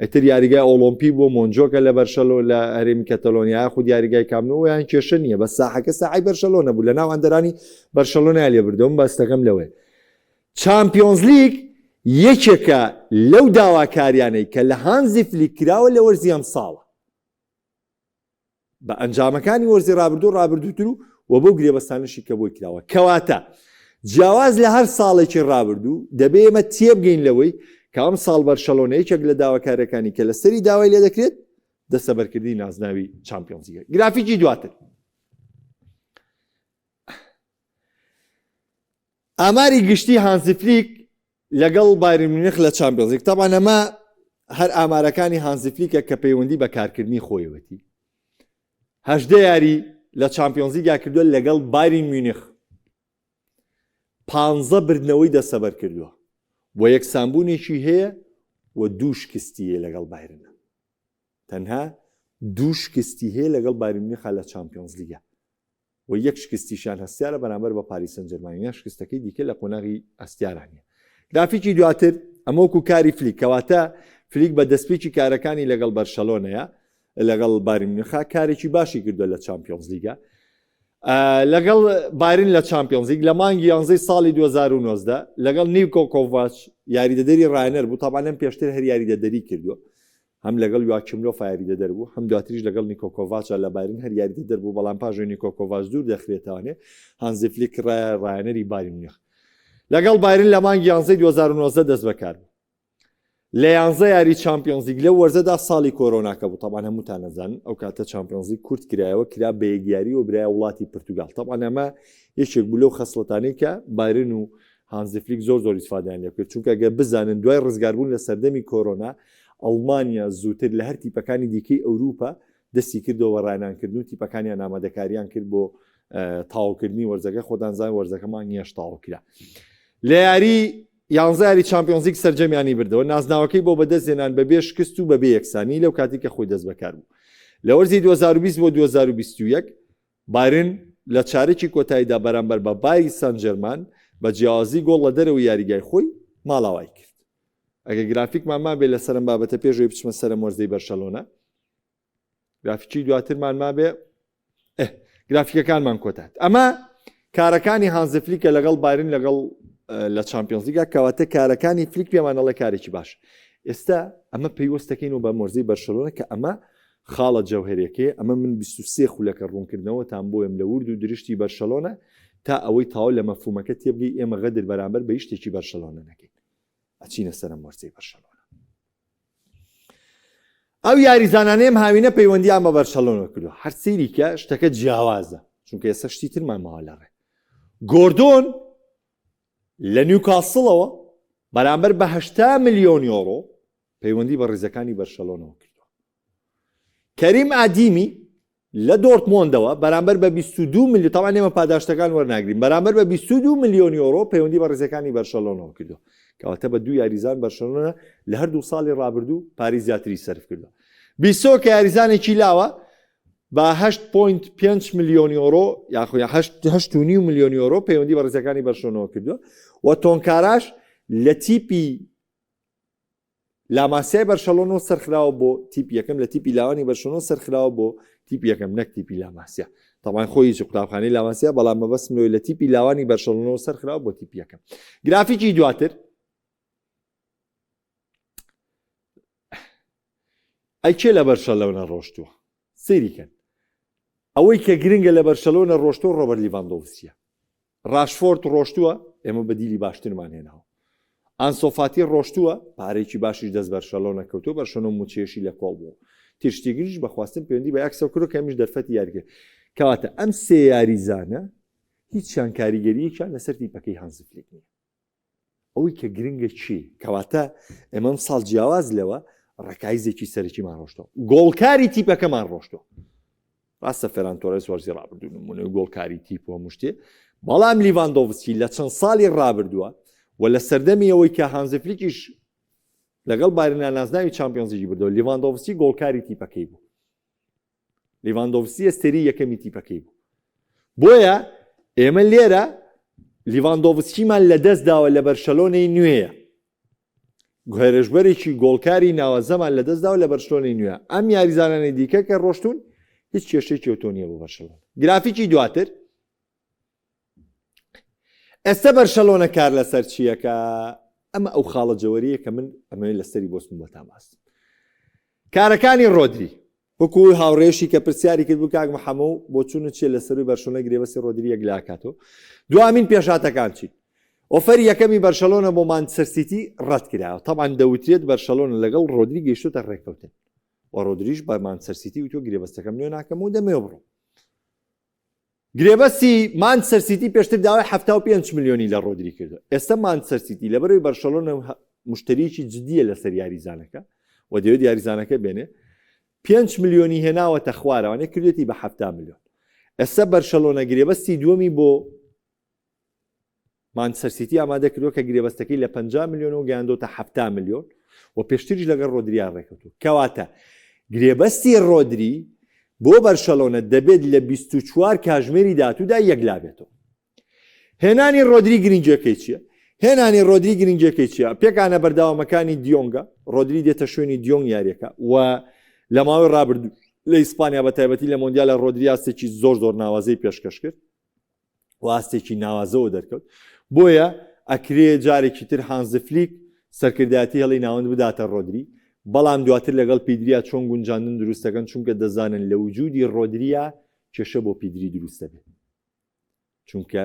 ئیتر یاریگای ئۆڵۆمپی بۆ مۆنجۆکە لە بەرشەلۆ لە هەرێمی کەتەلۆنیا یاخود یاریگای کامپ نو یان کێشە نییە بە ساحەکە ساحەی بەرشەلۆنە بوو لە ناو ئەندەرانی بەرشەلۆنای لێ بردەوم بەستەکەم لەوەیە چامپیۆنزلیگ یەکێکە لەو داواکاریانەی کە لە هانزی فلیک کراوە لە وەرزی ئەمساڵە بە ئەنجامەکانی وەرزی ڕابردوو ڕابردووتر و و بەو گرێبەستانەشی کە بۆی کراوە. کەواتە جیاواز لە هەر ساڵێکی ڕابردوو، دەبێ ئێمە تێبگەین لەوەی کە ئەمساڵ بەرشەلۆنە یەکێک لە داواکارییەکانی کە لەسەری داوای لێدەکرێت، دەستەبەرکردنی نازناوی چامپیۆنزلیگە. گرافیکی دواتر. ئاماری گشتی هانزی فلیک لەگەڵ بایرن میونخ لە چامپیۆنزلیگ تەبعەن ئەمە هەر ئامارەکانی هانزی فلیکە کە پەیوەندی بە کارکردنی خۆیەوەتی هەژدە یاری لە چامپیۆنزلیگا کردووە لەگەڵ بایرن میونخ پانزە بردنەوەی دەسەبەر کردووە و یەکسانبوونێکی هەیە و دوو شکستی هەیە لەگەڵ بایرنە تەنها دوو شکستی هەیە لەگەڵ بایرن میونخا لە چامپیۆنزلیگا و یەک شکستیشیان هەستیارە بەرامبەر بە پاریس سانجێرمان یان شکستەکەی دیکە لە قۆناغی هەستیارا نیە. گرافیکی دواتر ئەمە وەکو کاری فلیک کەواتە فلیک بە دەستپێکی کارەکانی لەگەڵ بەرشەلۆنەیە لەگەڵ بایرن میونخا کارێکی باشی کردووە لە چامپیۆنز لیگا لەگەڵ بایرن لە چامپیۆنز لیگ لە مانگی یانزەی ساڵی 2019 لەگەڵ نیکۆ کۆڤاچ یاریدەدەری ڕاهێنەر بوو تابان لەم پێشتر هەر یاریدەدەری کردووە هەم لەگەڵ یواکیم لۆفا یاریدەدەر بوو، هەم دواتریش لەگەڵ نیکۆ کۆڤاچا لە بایرن هەر یاریدەدەر بوو، بەڵام پاش ئەوەی نیکۆ کۆڤاچ دوور دەخرێتەوانێ، هانزی فلیک کرایە ڕاهێنەری بایرن میونخ. لەگەڵ بایرن لە مانگی یانزەی 2019 دەستبەکار بوو. لە یانزە یاری چامپیۆنزلیگ لەو وەرزەدا ساڵی کۆرۆناکە بوو، تەبعەن هەمووتان ئەزانن ئەو کاتە چامپیۆنزلیگ کورت کرایەوە، کرا بە یەک یاری و برایە وڵاتی پرتوگال. تەبعەن ئەمە یەکێک بوو لەو خەسڵەتانەی کە بایرن و هانزی فلیک زۆر زۆر ئیسفادەیان لێ کرد، چونکە گەر بزانن دوای ڕزگاربوون لە سەردەمی کۆرۆنا ئەڵمانیا زووتر لە هەر تیپەکانی دیکەی ئەوروپا دەستی کردەوە بە ڕاهێنانکردن و تیپەکانیان ئامادەکاریان کرد بۆ تەواوکردنی وەرزەکە، خۆتان زان وەرزەکە مانگی هەشت تەواو کرا. لە یاری یانزە یاری چامپیۆنزلیگ سەرجەمیانی بردەوە، نازناوەکەی بۆ بەدەستهێنان بەبێ شکست و بەبێ یەکسانی لەو کاتەی کە خۆی دەستبەکار بوو. لە وەرزی 2020 بۆ 2021 بایرن لە چارەکی کۆتاییدا بەرامبەر بە پاریس سانجێرمان بە جیاوازی گۆڵ لە دەرەوەی یاریگای خۆی ماڵاوای کرد. ئەگەر گرافیکمان مابێ لەسەر ئەم بابەتە پێش ئەوەی بچمە سەر ئەم وەرزەی بەرشەلۆنە گرافیکی دواترمان مابێ گرافیکەکانمان کۆتات ئەمە کارەکانی هانزی فلیکە لەگەڵ بایرن لەگەڵ لە چامپیۆنزلیگا کەواتە کارەکانی فلیک پێمان ئەڵێ کارێکی باش ئێستا ئەمە پەیوەستەکەین و بە مۆرزەی بەرشەلۆنە کە ئەمە خاڵە جەوهەرێکەیە ئەمە من 23 خولەکە ڕوونکردنەوەتان بۆیم لە ورد و درشتی بەرشەلۆنە تا ئەوەی تاو لە مەفهومەکە تێبگەی ئێمە غەدر بەرامبەر بە شتێکی بەرشەلۆنە نەکەین ئەچینە سەر ئەم وەرزەی بەرشەلۆنە ئەو یاریزانانەی ئەم هاوینە پەیوەندیان بە بەرشەلۆنە کردووە هەر سەیری کە شتەکە جیاوازە چونکە ئێستا شتی ترمان ماوە لە ڕێ گۆردۆن لە نیوکاسڵەوە بەرامبەر بە 80 ملیۆن یۆرۆ پەیوەندی بە ڕیزەکانی بەرشەلۆنەوە کردووە کەریم ئادیمی لە دۆرتمۆندەوە بەرامبەر بە 22 ملیۆن تاوان ئێمە پاداشتەکان وەرناگرین بەرامبەر بە 22 ملیۆن یۆرۆ پەیوەندی بە ڕیزەکانی بەرشەلۆنەوە کردووە کەواتە بە دوو یاریزان بەرشەلۆنە لە هەردوو ساڵی ڕابردوو پاری زیاتری سەرف کردووە بیسۆ کە یاریزانێکی لاوە بە 8.5 ملیۆن یۆرۆ یاخۆ 8.5 ملیۆن یۆرۆ پەیوەندی بە ڕیزەکانی بەرشەلۆنەوە کردووە و تۆنکاراش لە تیپی لاماسیای بەرشەلۆنۆ سەرخراوە بۆ تیپی یەکەم لە تیپی لاوانی بەرشەلۆنە سەرخراوە بۆ تیپی یەکەم نەک تیپی لاماسیا تەبعەن خۆی هیچ قوتابخانەی لاماسیا بەڵام مەبەستم لەوەی لە تیپی لاوانی بەرشەلۆنەوە سەرخراوە بۆ تیپی یەکەم گرافیکی دواتر ئەی کێ لە بەرشەلۆنە ڕۆشتووە سەیری کەن ئەوەی کە گرنگە لە بەرشەلۆنە ڕۆشتووە ڕۆبەرت لیڤاندۆڤسکیە ڕاشفۆرد ڕۆشتووە، ئێمە بەدیلی باشترمان هێناوە. ئانسۆ فاتی ڕۆشتووە، پارەیەکی باشیش دەست بەرشەلۆنە کەوتووە، بەرشەلۆنە مووچەیەشی لە کۆڵ بووە. تیرشتیگنیش بە خواستن پەیوەندی بە ئەیاکسەوە کردووە کە ئەمیش دەرفەتی یاریکردن. کەواتە ئەم سێ یاریزانە هیچیان کاریگەرییەکیان لەسەر تیپەکەی هانزی فلیک نییە. ئەوەی کە گرنگە چی؟ کەواتە ئێمە ئەمساڵ جیاواز لەوە ڕەکایزێکی سەرەکیمان ڕۆشتەوە گۆڵکاری تیپەکەمان ڕۆشتەوە ڕاستە فێران تۆرێس وەرزی ڕابردوو نمونەی گۆڵکاری تیپ و هەموو شتێ بەڵام لیڤاندۆڤسکی لە چەند ساڵی ڕابردووە و لە سەردەمی ئەوەی کە هانزی فلیکیش لەگەڵ بایرنا نازناوی چامپیۆنزلیگی بردەوە لیڤاندۆڤسکی گۆڵکاری تیپەکەی بوو لیڤاندۆڤسکی ئەستێری یەکەمی تیپەکەی بوو بۆیە ئێمە لێرە لیڤاندۆڤسکیمان لەدەست داوە لە بەرشەلۆنەی نوێیە. هێرشبەرێکی گۆڵکاری ناوازەمان لەدەستداوە لە بەرشلۆنەی نوێ، ئەم یاریزانانەی دیکە کە ڕۆشتوون هیچ کێشەیەکی ئەوتۆ نییە بۆ بەرشلۆنە. گرافیکی دواتر ئێستا بەرشەلۆنە کار لەسەر چییەکە؟ ئەمە ئەو خاڵە جەوەریە کە من ئەمەوێت لەسەری بۆستم بۆتان باس کارەکانی ڕۆدری وەکو هاوڕێشی کە پرسیاری کرد بوو کاک محەمە و بۆچوونت چیە لەسەروی بەرشلۆنە گرێبەستی ڕۆدری یەکلاکاتەوە دوامین پێشهاتەکان چین ئۆفەری یەکەمی بەرشەلۆنە بۆ مانچستەر سیتی ڕەتکرایەوە تەبعەن دەوترێت بەرشەلۆنە لەگەڵ ڕۆدری گەیشتۆتە ڕێککەوتن و ڕۆدریش بە مانچستەر سیتی وتووە گرێبەستەکەم نوێ ناکەم و دەمەوێ بڕۆم گرێبەستی مانچستەر سیتی پێشتر داوای 75 ملیۆنی لە ڕۆدری کردو ئێستا مانچستەر سیتی لەبەرەوەی بەرشەلۆنە مشتریکی جدیە لەسەر یاریزانەکە و دەوێت یاریزانەکە بێنێ 5 ملیۆنی هێناوەتە خوارەوانێ کردێتی بە 70 ملیۆن ئێستا بەرشەلۆنە گرێبەستی دووەمی بۆ مانچستەر سیتی ئامادە کردووە کە گرێبەستەکەی لە 50 ملیۆنەوە گەیاندۆتە 70 ملیۆن و پێشتریش لەگەڵ ڕۆدریا ڕێکەوتووە. کەواتە گرێبەستی ڕۆدری بۆ بەرشەلۆنە دەبێت لە 24 کاژمێری داهاتوودا یەکلابێتەوە. هێنانی ڕۆدری گرنگیەکەی چییە؟ هێنانی ڕۆدری گرنگیەکەی چییە؟ پێکانە بەردەوامەکانی دیۆنگە، ڕۆدری دێتە شوێنی دیۆنگ یاریەکە و لە ماوەی ڕابردوو لە ئیسپانیا بە تایبەتی لە مۆندیالە ڕۆدری ئاستێکی زۆر زۆر ناوازەی پێشکەش کرد. و ئاستێکی ناوازەوە دەرکەوت بۆیە ئەکرێ جارێکی تر هانزفلیک سەرکردایەتی هێڵی ناوەند بداتە ڕۆدری بەڵام دواتر لەگەڵ پیدریا چۆن گونجاندن دروستەکەن چونکە دەزانن لە وجودی ڕۆدریا کێشە بۆ پیدری دروستە بێت چونکە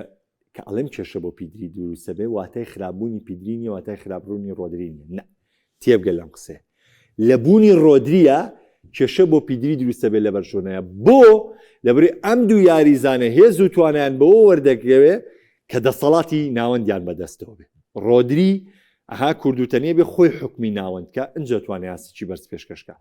کە ئەڵێم کێشە بۆ پیدری دروستە بێ واتای خراپبوونی پیدری نیە واتای خراپڕوونی ڕۆدری نیە نە تێبگە لەم قسەیە. لە بوونی ڕۆدریە کێشە بۆ پیدری دروست دەبێت لە بەرشۆنەیە بۆ؟ لەبری ئەم دوو یاریزانە هێز و توانایان بەوە وەردەگەوێ کە دەسەڵاتی ناوەندیان بەدەستەوە بێ. ڕۆدری ئەها کوردوتەنیە بێ خۆی حوکمی ناوەند کا ئنجا توانێ ئاستێکی بەرز پێشکەش کا.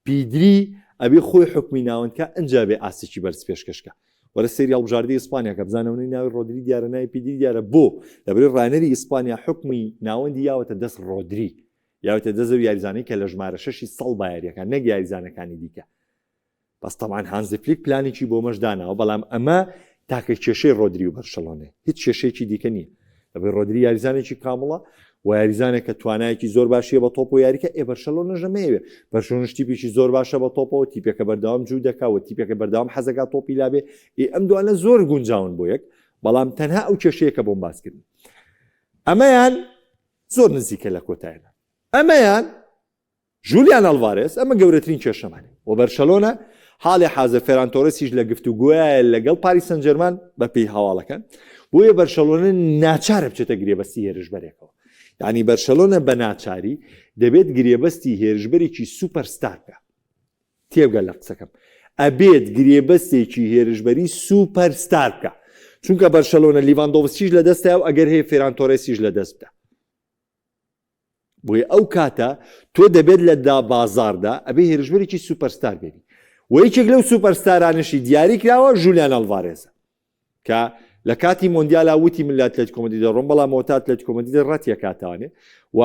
پیدری ئەبێ خۆی حوکمی ناوەند کا ئنجا بێ ئاستێکی بەرز پێشکەش کا. وەرە سەیری هەڵبژاردەی ئیسپانیا کە بزانە ئەونەی ناوی ڕۆدری دیارە ناوی پیدری دیارە بۆ؟ لەبەرئەوەی ڕاهێنەری ئیسپانیا حوکمی ناوەندی یاوەتە دەست ڕۆدری یاوەتە دەست ئەو یاریزانەی کە لە ژمارە شەشی سەڵ با یاریەکان نەک یاریزانەکانی دیکە بەس تەبعەن هانزی فلیک پلانێکی بۆ مەش داناوە بەڵام ئەمە تاکە کێشەی ڕۆدری و بەرشەلۆنەیە هیچ کێشەیەکی دیکە نییە لەبەر ڕۆدری یاریزانێکی کامڵە و یاریزانێک کە توانایەکی زۆر باشیە بە تۆپ و یاریکە ئێ بەرشەلۆنەش نەمەیەوێ بەرشەلۆنەش تیپێکی زۆر باشە بە تۆپەوە تیپێکە بەردەوام جوو دەکا و تیپێکە بەردەوام حەزەکا تۆپی لابێ ئێ ئەم دوانە زۆر گونجاون بۆ یەک بەڵام تەنها ئەو کێشەیە کە بۆم باس کردن ئەمەیان زۆر نزیکە لە کۆتایەوە ئەمەیان ژولیان ئەلڤارێز، ئەمە گەورەترین کێشەمانە و بەرشەلۆنە حاڵی حازر فێران تۆرێسیش لە گفتوگۆیایە لەگەڵ پاریس سانجێرمان بەپێی هەواڵەکان، بۆیە بەرشەلۆنە ناچارە بچێتە گرێبەستی هێرشبەرێکەوە. یانی بەرشەلۆنە بە ناچاری دەبێت گرێبەستی هێرشبەرێکی سوپەر ستار بکات. تێبگە لە قسەکەم. ئەبێت گرێبەستێکی هێرشبەری سوپەر ستار بکات. چونکە بەرشەلۆنە لیڤاندۆڤسکیش لەدەستدایە و ئەگەر هەیە فێران تۆرێسیش لەدەست بدا. بۆیە ئەو کاتە تۆ دەبێت لە دا بازاڕدا ئەبێ هێرشبەرێکی سوپەرستار بێنی و یەکێک لەو سوپەرستارانەشی دیاری کراوە ژولیان ئەلڤارێزە کە لە کاتی مۆندیالا وتی من لە ئەتلەتیکۆ مەدرید دەڕۆم بەڵام ئەوەتا ئەتلەتیکۆ مەدرید ڕەتیە کاتانێ و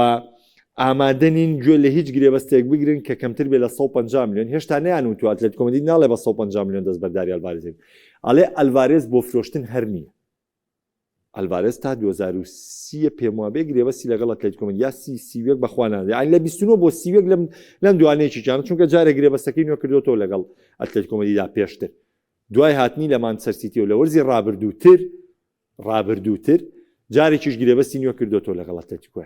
ئامادە نین گوێ لە هیچ گرێبەستێک بگرن کە کەمتر بێ لە 150 میلیۆن هێشتا نیان وتوە ئەتلەتیکۆ مەدرید ناڵێ بە 150 میلیۆن دەستبەرداری ئەلڤارێز ئەڵێ ئەلڤارێز بۆ فرۆشتن هەر نییە ئەلڤارێز تا 2030 پێم وابێ گرێبەستی لەگەڵ ئەتلەتیکۆ مەدرید یا سی 31 بەخوا نازانم یانی لە 29 بۆ 31 لەم لەم دوانەیەکیان چونکە جارێ گرێبەستەکەی نوێ کردوەوە لەگەڵ ئەتلەتیکۆ مەدریدا پێشتر دوای هاتنی لە مانچستەر سیتی و لە وەرزی ڕابردووتر ڕابردووتر جارێکیش گرێبەستی نوێ کردوەوە لەگەڵ ئەتلەتیکۆ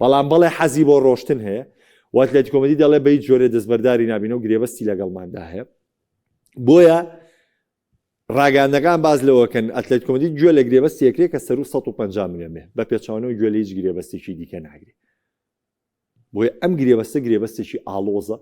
بەڵام بەڵێ حەزی بۆ ڕۆشتن هەیە و ئەتلەتیکۆ مەدرید دەڵێ بە هیچ جۆرێ دەستبەرداری نابینەوە گرێبەستی لەگەڵماندا هەیە بۆیە ڕاگەیاندنەکان باس لەوەکەن، ئەتلەتیکۆ مەدرید گوێ لە گرێبەستی ئەکرێ کە سەروو 150 ملیۆن بێ، بە پێچەوانەوە گوێ لە هیچ گرێبەستێکی دیکە ناگرێ. بۆیە ئەم گرێبەستە گرێبەستێکی ئاڵۆزە،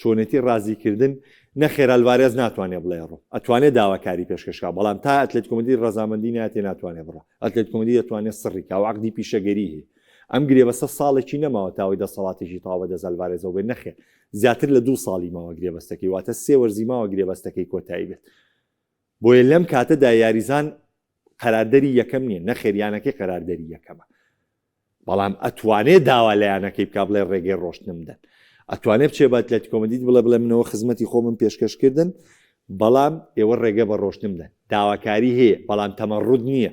چۆنێتی ڕازیکردن، نەخێر ئەلڤارێز ناتوانێ بڵێ ڕۆم، ئەتوانێ داواکاری پێشکەش کا، بەڵام تا ئەتلەتیکۆ مەدرید ڕەزامەندی ناتێ ناتوانێ بڕوا. ئەتلەتیکۆ مەدرید ئەتوانێ سڕی کا و عەقدی پیشەگەری هەیە. ئەم گرێبەستە ساڵێکی نەماوە تا ئەوەی دەسەڵاتێکی تەواو بەدەست ئەلڤارێزەوە بێ، نەخێر زیاتر لە دوو ساڵی ماوە گرێبەستەکەی واتە سێ وەرزی ماوە گرێبەستەکەی کۆتایی بێت بۆیە لەم کاتەدا یاریزان قەراردەری یەکەم نییە نەخێر یانەکەی قەراردەری یەکەمە بەڵام ئەتوانێ داوا لە یانەکەی بکا بڵێ ڕێگەی ڕۆشتنم دەن ئەتوانێ بچێ بە ئەتلەتیکۆ مەدرید بڵێ بڵێ منەوە خزمەتی خۆمم پێشکەشکردن بەڵام ئێوە ڕێگە بە ڕۆشتنم دەن داواکاری هەیە بەڵام تەمەڕود نییە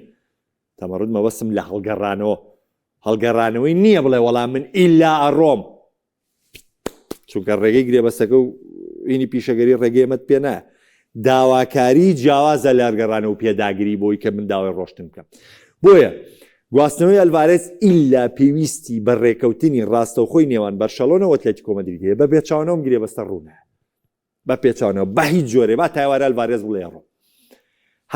تەمەڕود مەبەستم لە هەڵگەڕانەوە. هەڵگەڕانەوەی نییە بڵێ وەڵام من ئیلا ئەڕۆم چونکە ڕێگەی گرێبەستەکە و ئینی پیشەگەری ڕێگەی ئەمەت پێ نایە داواکاری جیاوازە لە هەرگەڕانەوە و پێداگری بۆی کە من داوای ڕۆشتن بکەم بۆیە گواستنەوەی ئەلڤارێز ئیلا پێویستی بە ڕێکەوتنی ڕاستەوخۆی نێوان بەرشەلۆنە و ئەتلەتیکۆ مەدرید هەیە بە بێچوانەوەم گرێبەستە ڕوونە بە پێچوانەوە بە هیچ جۆرێ با تایوارە ئەلڤارێز بڵێ ڕۆ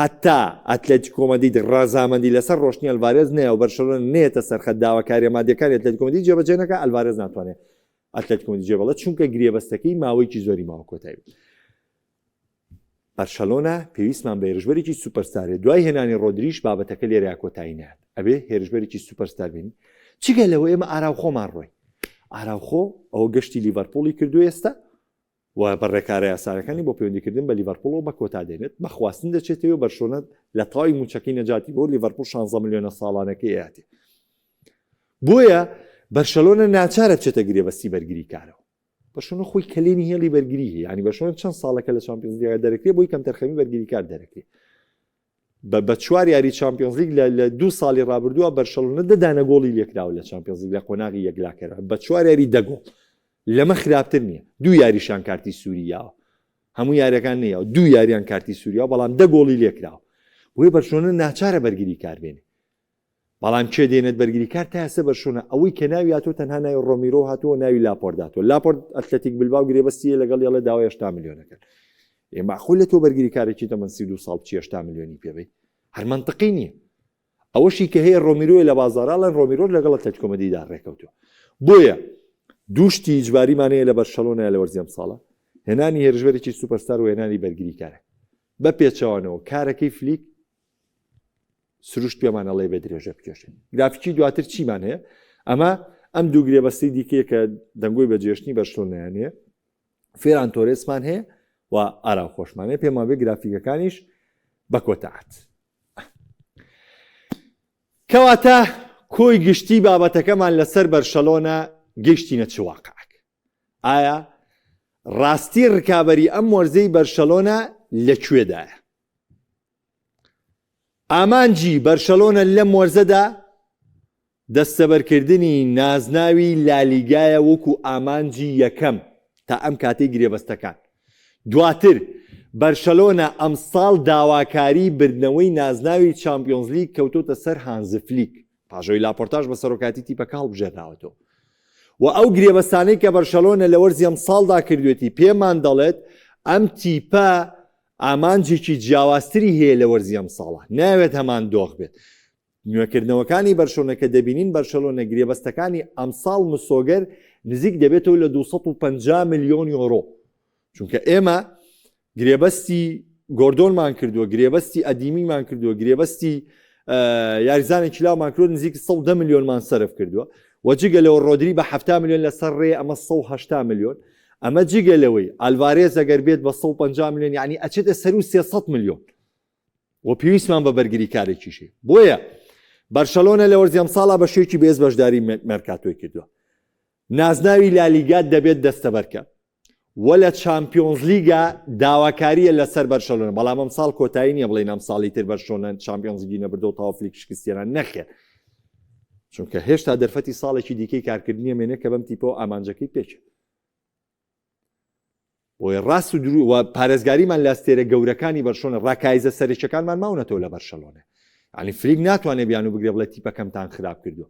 هەتا ئەتلەتیکۆ مەدرید ڕەزامەندی لەسەر ڕۆشتنی ئەلڤارێز نەیە و بەرشەلۆنە نەیەتە سەرخەت داواکاریە مادیەکانی ئەتلەتیکۆ مەدرید جێبەجێ نەکا ئەلڤارێز ناتوانێت ئەتلەتیکۆ مەدرید جێبڵێت چونکە گرێبەستەکەی ماوەیەکی زۆری ماوە کۆتایی بێت. بەرشەلۆنە پێویستمان بە هێرشبەرێکی سوپەرستارێ دوای هێنانی ڕۆدریش بابەتەکە لێرەیا کۆتایی نات ئەبێ هێرشبەرێکی سوپەرستار بێنی چگە لەوە ئێمە ئاراوخۆمان ڕۆی ئاراوخۆ ئەوە گەشتی لیڤەرپوڵی کردو ئێستا و بە ڕێکارە یاسایەکانی بۆ پەیوەندیکردن بە لیڤەرپوڵەوە بە کۆتا دێنێت، بە خواستن دەچێتەوە و بەرشلۆنە لە تەواوی مووچەکەی نەجاتی بۆ لیڤەرپوڵ 16 ملیۆنە ساڵانەکەی ئەیاتێ. بۆیە بەرشەلۆنە ناچارە بچێتە گرێبەستی بەرگریکارەوە. بەرشلۆنە خۆی کەلێنی هێڵی بەرگری هەیە، یانی بەرشلۆنە چەند ساڵەکە لە چامپیۆنز لیگا دەرەکرێ بۆی کەمتەرخەمی بەرگریکار دەرەکرێ. بە بە چوار یاری چامپیۆنز لیگ لە لە دوو ساڵی ڕابردووە بەرشەلۆنە دە دانە گۆڵی لێکراوە لە چامپیۆنز لیگ لە قۆناغی یەکلاکەرەوە بە چوار یاری دە گۆڵ لەمە خراپتر نییە دوو یاریشان کارتی سووری یاوە هەموو یاریەکان نییە دوو یاریان کارتی سووریا بەڵام دە گۆڵی لێکراوە بۆیە بەرشلۆنە ناچارە بەرگری کار بێنێ بەڵام کێ دێنێت بەرگریکار تا ئێستا بەرشلۆنە ئەوەی کە ناوی هاتووە تەنها ناوی ڕۆمیرۆ هاتووە ناوی لاپۆرت هاتووە لاپۆرت ئەتلەتیک بلباو گرێبەستی لەگەڵ یەڵێ داوای 80 ملیۆنەکەن ئێ مەعقولە تۆ بەرگریکارێکی تەمەن 32 ساڵ بچی 80 ملیۆنی پێ بەی هەر مەنتقی نییە ئەوەشی کە هەیە ڕۆمیرۆی لە بازاڕاڵەن ڕۆمیرۆ لەگەڵ ئەتلەتیکۆ مەدریدا ڕێکەوتووە بۆیە دوو شتی ئیجباریمان هەیە لە بەرشەلۆنە لە وەرزی ئەمساڵە هێنانی هێرشبەرێکی سوپەرستار و هێنانی بەرگریکارێک بە پێچەوانەوە کارەکەی فلیک سروشت پێمان ئەڵێ بێ درێژە بکێشێت گرافیکی دواتر چیمان هەیە ئەمە ئەم دوو گرێبەستی دیکەیە کە دەنگۆی بەجێشتنی بەرشلۆنەیان هەیە فێران تۆرێسمان هەیە و ئارام خۆشمان هەیە پێمان بێ گرافیکەکانیش بە کۆتاعات کەواتە کۆی گشتی بابەتەکەمان لەسەر بەرشەلۆنە گەشتینە چ واقعک ئایا ڕاستی ڕکابەری ئەم وەرزەی بەرشەلۆنە لە کوێدایە ئامانجی بەرشەلۆنە لەم وەرزەدا دەستەبەرکردنی نازناوی لالیگایە وەکو ئامانجی یەکەم تا ئەم کاتەی گرێبەستەکان. دواتر بەرشەلۆنە ئەمساڵ داواکاری بردنەوەی نازناوی چامپیۆنزلیگ کەوتۆتە سەر هانز فلیک، پاش ئەوەی لاپۆرتاش بە سەرۆکایەتی تیپەکە هەڵبژێراوەتەوە و ئەو گرێبەستانەی کە بەرشەلۆنە لە وەرزی ئەمساڵدا کردوێتی پێمان دەڵێت ئەم تیپە ئامانجێکی جیاوازتری هەیە لە وەرزی ئەمساڵە ناوێت هەمان دۆخ بێت نوێکردنەوەکانی بەرشۆنە کە دەبینین بەرشەلۆنە گرێبەستەکانی ئەمساڵ مسۆگەر نزیک دەبێتەوە لە 250 ملیۆن یۆرۆ چونکە ئێمە گرێبەستی گۆردۆنمان کردووە گرێبەستی ئەدیمیمان کردووە گرێبەستی یاریزانێکی لاومان کردووە نزیک 110 ملیۆنمان سەرف کردووە و جگە لەوە ڕۆدری بە 70 ملیۆن لەسەر ڕێ ئەمە 180 ملیۆن ئەمە جگە لەوەی ئالڤارێز ئەگەر بێت بە 150 ملیۆن یعنی ئەچێتە سەر و 300 ملیۆن و پێویستمان بە بەرگریکارێکیش هەیە بۆیە بەرشەلۆنە لە وەرزی ئەمساڵا بە شێوەیەکی بەهێز بەشداری مێرکاتۆی کردووە نازناوی لالیگا دەبێت دەستەبەرکە و لە چامپیۆنزلیگا داواکاریە لەسەر بەرشەلۆنە بەڵام ئەم ساڵ کۆتایی نییە بڵێن ئەم ساڵی تر بەرشۆنە چامپیۆنزلیگی نەبردەوە تاوا فلیک شکستێنان نەخێر چونکە هێشتا دەرفەتی ساڵێکی دیکەی کارکردنیە مێنێ کە بەم تیپەوە ئامانجەکەی پێچێت بۆیە ڕاست و درو و پارێزگاریمان لە ئەستێرە گەورەکانی بەرشۆنە ڕاکایزە سەرەکیەکانمان ماونەتەوە لە بەرشەلۆنە یعنی فلیک ناتوانێت بیان و بگرێ بڵێ تیپەکەمتان خراپ کردووە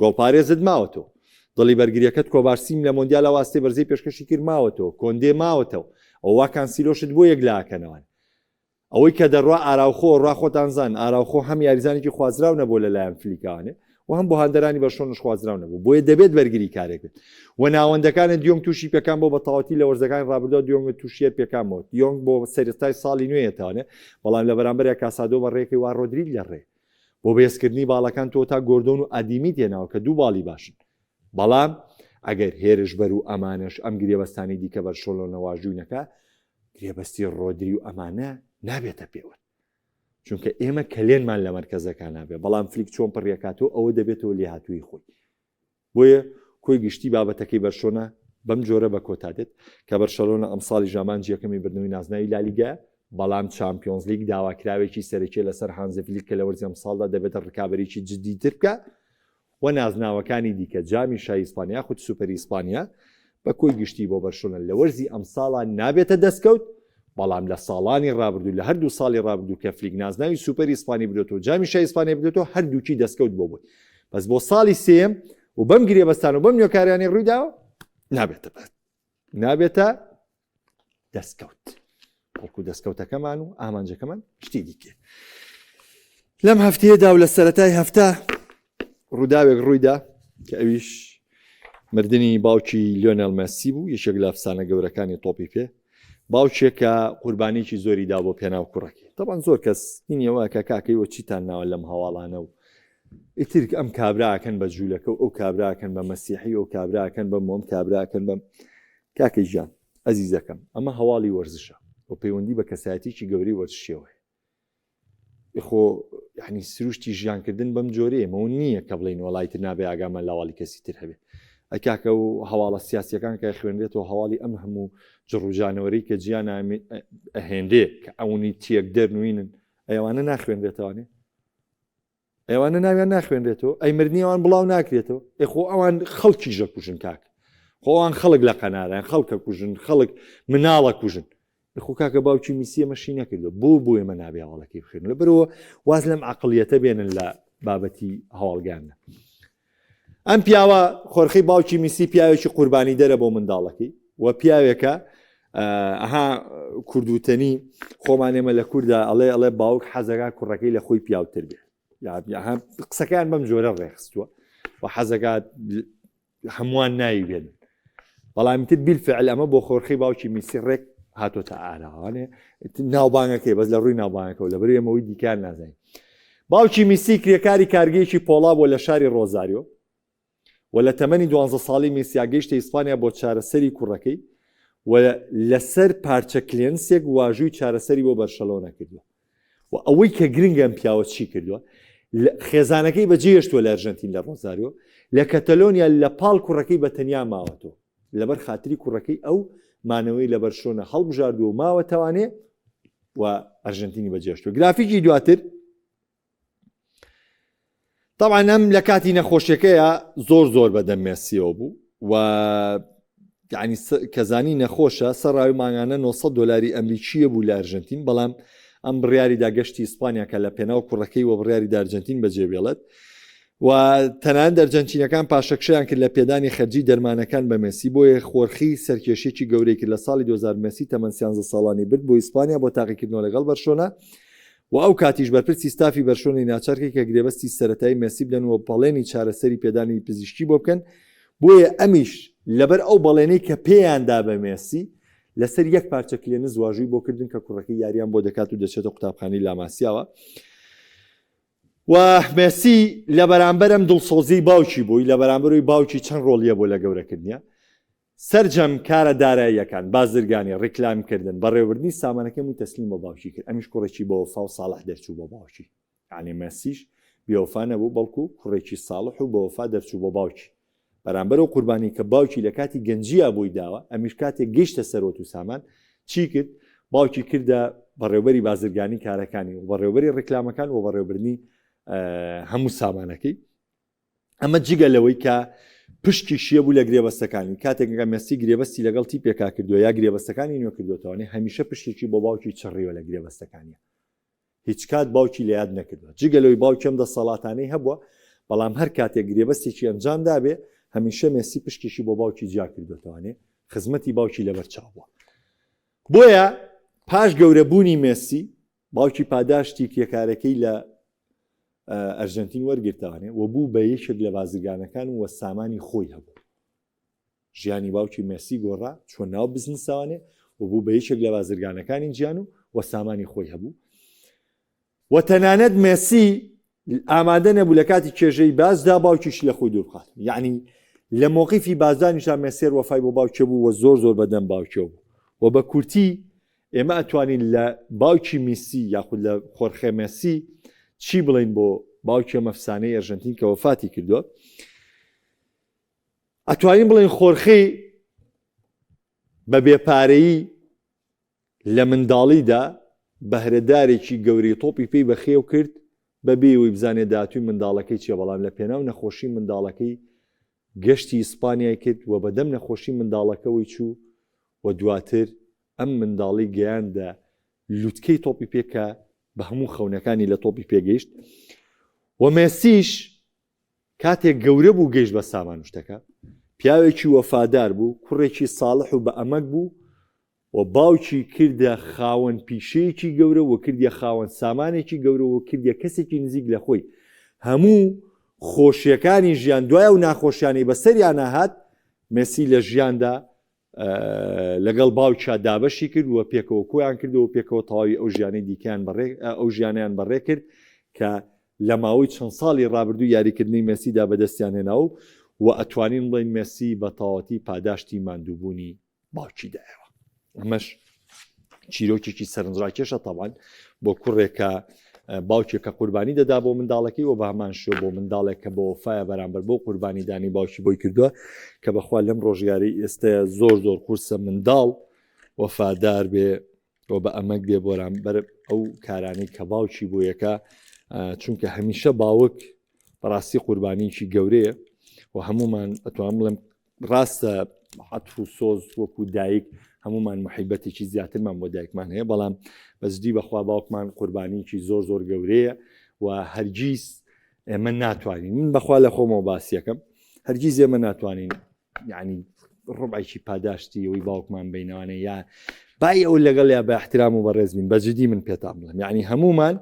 گۆڵپارێزت ماوەتەوە دڵی بەرگریەکەت کۆبارسیم لە مۆندیال ئاستی بەرزی پێشکەشی کرد ماوەتەوە کۆندێ ماوەتەوە ئەوە کانسیلۆشت بۆ یەکلاکەنەوەن ئەوەی کە دەڕوا ئاراوخۆ ڕا خۆتان زان ئاراوخۆ هەم یاریزانێکی خوازراو نەبوو لەلایەن فلیکانێ و هەم بۆ هاندەرانی بەرشۆنش خوازراو نەبوو بۆیە دەبێت بەرگری کارێک بێت و ناوەندەکانە دیۆنگ تووشی پێکان بۆ بە تەواوەتی لە وەرزەکانی ڕابردووە دیۆنگ تووشیە پێکان بۆ دیۆنگ بۆ سەرەتای ساڵی نوێیەتانێ بەڵام لە بەرامبەر کاسادۆ بە ڕێکی وا ڕۆدریگ لە ڕێ بۆ بەهێزکردنی باڵەکان تۆ تا گۆردۆن و ئادیمی تێناوە کە دوو باڵی باشن بەڵام ئەگەر هێرشبەر و ئەمانەش ئەم گرێبەستانی دیکە بەرشۆلۆنە واژووی نەکا گرێبەستی ڕۆدری و ئەمانە نابێتە پێوەر چونکە ئێمە کەلێنمان لە مەرکەزەکان نابێ بەڵام فلیک چۆن پڕیەکاتەوە ئەوە دەبێتەوە لێهاتووی خۆی بۆیە کۆی گشتی بابەتەکەی بەرشۆنە بەم جۆرە بە کۆتا دێت کە بەرشەلۆنە ئەمساڵی ئامانجی یەکەمی بردنەوەی نازناوی لالیگا بەڵام چامپیۆنزلیگ داواکراوێکی سەرەکیە لەسەر هانزی فلیک کە لە وەرزی ئەمساڵدا دەبێتە ڕکابەرێکی جدیتر بکە. و نازناوەکانی دیکە جامی شای ئیسپانیا یاخود سوپەری ئیسپانیا بە کۆی گشتی بۆ بەرشلۆنە لە وەرزی ئەمساڵا نابێتە دەستکەوت، بەڵام لە ساڵانی رابردوو لە هەردوو ساڵی رابردوو کە فلیک نازناوی سوپەری ئیسپانی بردۆتەوە جامی شای ئیسپانیای بردۆتەوە هەردووکی دەستکەوت بۆ بووی بەس بۆ ساڵی سێیەم و بەم گرێبەستان و بەم نوێکاریانەی روویداوە نابێتە نابێتە دەستکەوت بەڵکو دەستکەوتەکەمان و ئامانجەکەمان شتی دیکە لەم هەفتەیەدا و لە سەتای هەفتە ڕووداوێک ڕوویدا کە ئەویش مردنی باوکی لیۆنێل مەسی بوو یەکێک لە ئەفسانە گەورەکانی تۆپی پێ باوکێکە قوربانێکی زۆری دا بۆ پێناو کوڕەکەی تەبان زۆر کەس هینیەوە کە کاکەی وە چیتان ناوە لەم هەواڵانە و ئیتر ئەم کابراکەن بە جوولەکە و ئەو کابراکەن بە مەسیحی ئەو کابراکەن بە مۆم کابراکەن بەم کاکە گیان ئەزیزەکەم ئەمە هەواڵی وەرزشە و پەیوەندی بە کەسایەتیکی گەورەی وەرزشیەوە هەیە خۆ یعنی سروشتی ژیانکردن بەم جۆرەیە مەوە نییە کە بڵین وەڵی تر نابێ ئاگامان لاواڵی کەسی تر هەبێ ئەکاکە و هەواڵە سیاسیەکان کە خوێنرێتەوە هەواڵی ئەم هەموو جڕوجانەوەری کە جیان ئەهێنرێ کە ئەونی تێک دەرنوینن ئەوانە ناخوێنرێتوانێ ئەوانە ناویان ناخوێنرێتەوە ئەی مردنی ئەوان بڵاو ناکرێتەوە ئێ خۆ ئەوان خەڵکی ژەکوژن کاک خۆ ئەوان خەڵک لە قەناران خەڵکە کوژن خەڵک مناڵە کوژن خۆ کاکە باوکی میسی ئەمەشی نەکردو بۆ بۆ ئێمە نابێ هەواڵەکەی بخوێن لەبەرەوە واز لەم عقلیەتە بێنن لە بابەتی هەواڵگەیاندا ئەم پیاوە خۆرخی باوکی میسی پیاوێکی قوربانی دەرە بۆ منداڵەکەی و پیاوێکە ئەها کوردوتەنی خۆمان ئێمە لە کووردا ئەڵێ ئەڵێ باوک حەزەکە کوڕەکەی لە خۆی پیاوتر بێ قسەکان بەم جۆرە ڕێخستووە و حەزەکات هەمووان ناوی بێنن بەڵام تر بیلفعل ئەمە بۆ خۆرخی باوکی میسی ڕێک هاتۆتە ئاراوانێ ناوبانگەکەی بەس لە ڕووی ناوبانەکەەوە لە بەر ئێمەوەی دیکان نازانین باوکی میسی کرێکاری کارگەیەکی پۆڵا بۆ لە شاری ڕۆزاریۆ و لە تەمەنی دوانزە ساڵی میسیا گەیشتە ئیسپانیا بۆ چارەسەری کوڕەکەی و لەسەر پارچە کلێنسێک واژووی چارەسەری بۆ بەرشەلۆنە کردووە و ئەوەی کە گرنگە ئەم پیاوە چی کردووە خێزانەکەی بەجێهێشتووە لە ئەرژەنتین لە ڕۆزاریۆ لە کەتەلۆنیا لە پاڵ کوڕەکەی بە تەنیا ماوەتەوە لەبەر خاتری کوڕەکەی ئەو مانەوەی لە بەرشلۆنە هەڵبژاردووە و ماوەتەوانێ و ئەرژەنتینی بەجێهێشتووە گرافیکی دواتر طبعا ئەم لە کاتی نەخۆشیەکەیە زۆر زۆر بەدەم مێسیەوە بوو و یعنی کەزانی نەخۆشە سەرراوی مانگانە 900 دلاری ئەمریکیە بوو لە ئەرژەنتین بەڵام ئەم بڕیاریدا گەشتی ئیسپانیا کە لە پێناو کوڕەکەی و بڕیاری دارجنتین بەجێ بێڵێت و تەنان دەرجەنچینەکان پاشەکشیان کرد لە پێدانی خەرجی دەرمانەکان بە مێسی بۆیە خۆرخی سەرکێشێکی گەورەی کرد لە ساڵی 2000 مێسی تەمەن 13 ساڵانی برد بۆ ئیسپانیا بۆ تاقیکردنەوە لەگەڵ بەرشۆنە و ئەو کاتیش بەرپرسی ستافی بەرشۆنەی ناچار کرد کە گرێبەستی سەرەتایی مێسی بدەن و بەڵێنی چارەسەری پێدانی پزیشکی بۆ بکەن، بۆیە ئەمیش لەبەر ئەو بەڵێنەی کە پێیان دا بە مێسی، لەسەر یەک پارچە کلێنس واژووی بۆ کردن کە کوڕەکەی یاریان بۆ دەکات و دەچێتە قوتابخانەی لاماسیاوە. و مێسی لە بەرامبەر ئەم دڵسۆزیی باوکی بووی، لە بەرامبەر باوکی چەند ڕۆڵیە بۆ لە گەورەکردنیە، سەرجەم کارە داراییەکان، بازرگانی، ڕیکلامکردن، بەڕێوەبردنی سامانەکەی هەمووی تەسلیم بە باوکی کرد، ئەمیش کوڕێکی بەوەفا و ساڵح دەرچوو بۆ باوکی، یەعنی مێسیش بێوەفا نەبوو بەڵکو کوڕێکی ساڵح و بەوەفا دەرچوو بۆ باوکی، بەرامبەر ئەو قوربانیەی کە باوکی لە کاتی گەنجییا بۆی داوە، ئەمیش کاتێک گەیشتە سەروەت و سامان چی کرد؟ باوکی کردە بەڕێوبەری بازرگانی کارەکانی و بەڕێوبەری ڕیکلامەکان و بەڕێوبردنی هەموو سامانەکەی. ئەمە جگە لەوەی کە پشکی شیە بوو لە گرێبەستەکانی کاتێک کە مێسی گرێبەستی لەگەڵ تیپێکا کردووە یا گرێبەستەکانی نوێ کردوێتەوەێ هەمیشە پشتێکی بۆ باوکی چڕیوە لە گرێبەستەکانیە هیچ کات باوکی لە یاد نەکردووە جگە لەوەی باوکیم دەسەڵاتانەی هەبووە بەڵام هەر کاتێک گرێبەستێکی ئەنجام دابێ هەمیشە مێسی پشکێکی بۆ باوکی جیا کردوێتەوانێ خزمەتی باوکی لەبەر چاو بووە بۆیە پاش گەورەبوونی مێسی باوکی پاداشتی کرێکارەکەی لە ئەرژەنتین وەرگرتانێ و بوو بە یەکێک لە بازرگانەکان و سامانی خۆی هەبوو. ژیانی باوکی مێسی گۆڕا، چووە ناو بزنسەوانێ و بوو بە یەکێک لە بازرگانەکانی جیان و و سامانی خۆی هەبوو. و تەنانەت مێسی ئامادە نەبوو لە کاتی کێژەی بازدا باوکیشی لە خۆی دوور بخات. یعنی لە مۆقیفی بازدانیشدا مێسێر وەفای بۆ باوکێ بوو و زۆر زۆر بەدەم باوکێ بوو و بە کورتی ئێمە ئەتوانین لە باوکی میسی یاخود لە خۆرخێ مێسی چی بڵین بۆ باوکی ئەم ئەفسانەی ئەرژەنتین کە وەفاتی کردووە ئەتوانین بڵین خۆرخی بە بێپارەیی لە منداڵیدا بەهرەدارێکی گەورەی تۆپی پێی بەخێو کرد. بەبێ ئەوەی بزانێت داهاتووی منداڵەکەی چییە، بەڵام لە پێناو نەخۆشی منداڵەکەی گەشتی ئیسپانیای کرد و بەدەم نەخۆشی منداڵەکەوەی چوو و دواتر ئەم منداڵی گەیاندە لوتکەی تۆپی پێ کە بە هەموو خەونەکانی لە تۆپی پێ گەیشت و مێسیش کاتێک گەورە بوو گەیشت بە سامان و شتەکە پیاوێکی وەفادار بوو کوڕێکی ساڵح و بە ئەمەک بوو و باوکی کردە خاوەن پیشەیەکی گەورە و کردیە خاوەن سامانێکی گەورە و کردیە کەسێکی نزیک لە خۆی هەموو خۆشیەکانی ژیان دوای ئەو ناخۆشیانەی بەسەریانا هات مێسی لە ژیاندا لەگەڵ باوکیا دابەشی کرد و پێکەوە کۆیان کردەوە پێکەوە تەواوی ئەو ژیانەی دیکەیان بەڕێ ئەو ژیانیان بەڕێ کرد کە لە ماوەی چەند ساڵی ڕابردوو یاریکردنی مێسیدا بەدەستیان هێناو و ئەتوانین بڵێین مێسی بە تەواوەتی پاداشتی ماندووبوونی باوکی دایەوە ئەمەش چیرۆکێکی سەرنجڕاکێشە تاوان بۆ کوڕێکە باوکێک کە قوربانی دەدا بۆ منداڵەکەی و بەهمان شۆ بۆ منداڵێک کە بۆ وەفایە بەرامبەر بۆ قوربانیدانی باوکی بۆی کردووە کە بەخوا لەم ڕۆژگاری ئێستەیە زۆر زۆر قورسە منداڵ وەفادار بێ و بە ئەمەک بێ بۆرامبەر ئەو کارانەی کە باوکی بۆ یەکە چونکە هەمیشە باوک بەڕاستی قوربانیکی گەورەیە و هەمومان ئەتوان بڵێم ڕاستە عەتف و سۆز وەکو دایک هەمومان محیبەتێکی زیاترمان بۆ دایکمان هەیە بەڵام بەجدی بەخوا باوکمان قوربانیکی زۆر زۆر گەورەیە و هەرگیز ئێمە ناتوانین من بەخوا لە خۆمەوە باسیەکەم هەرگیز ئێمە ناتوانین یعنی ڕبعێکی پاداشتی ئەوی باوکمان بینەوانە یا بای ئەو لەگەڵ یا بە احترام و بەڕێز بین بەجدی من پێتان بڵێم یعنی هەمومان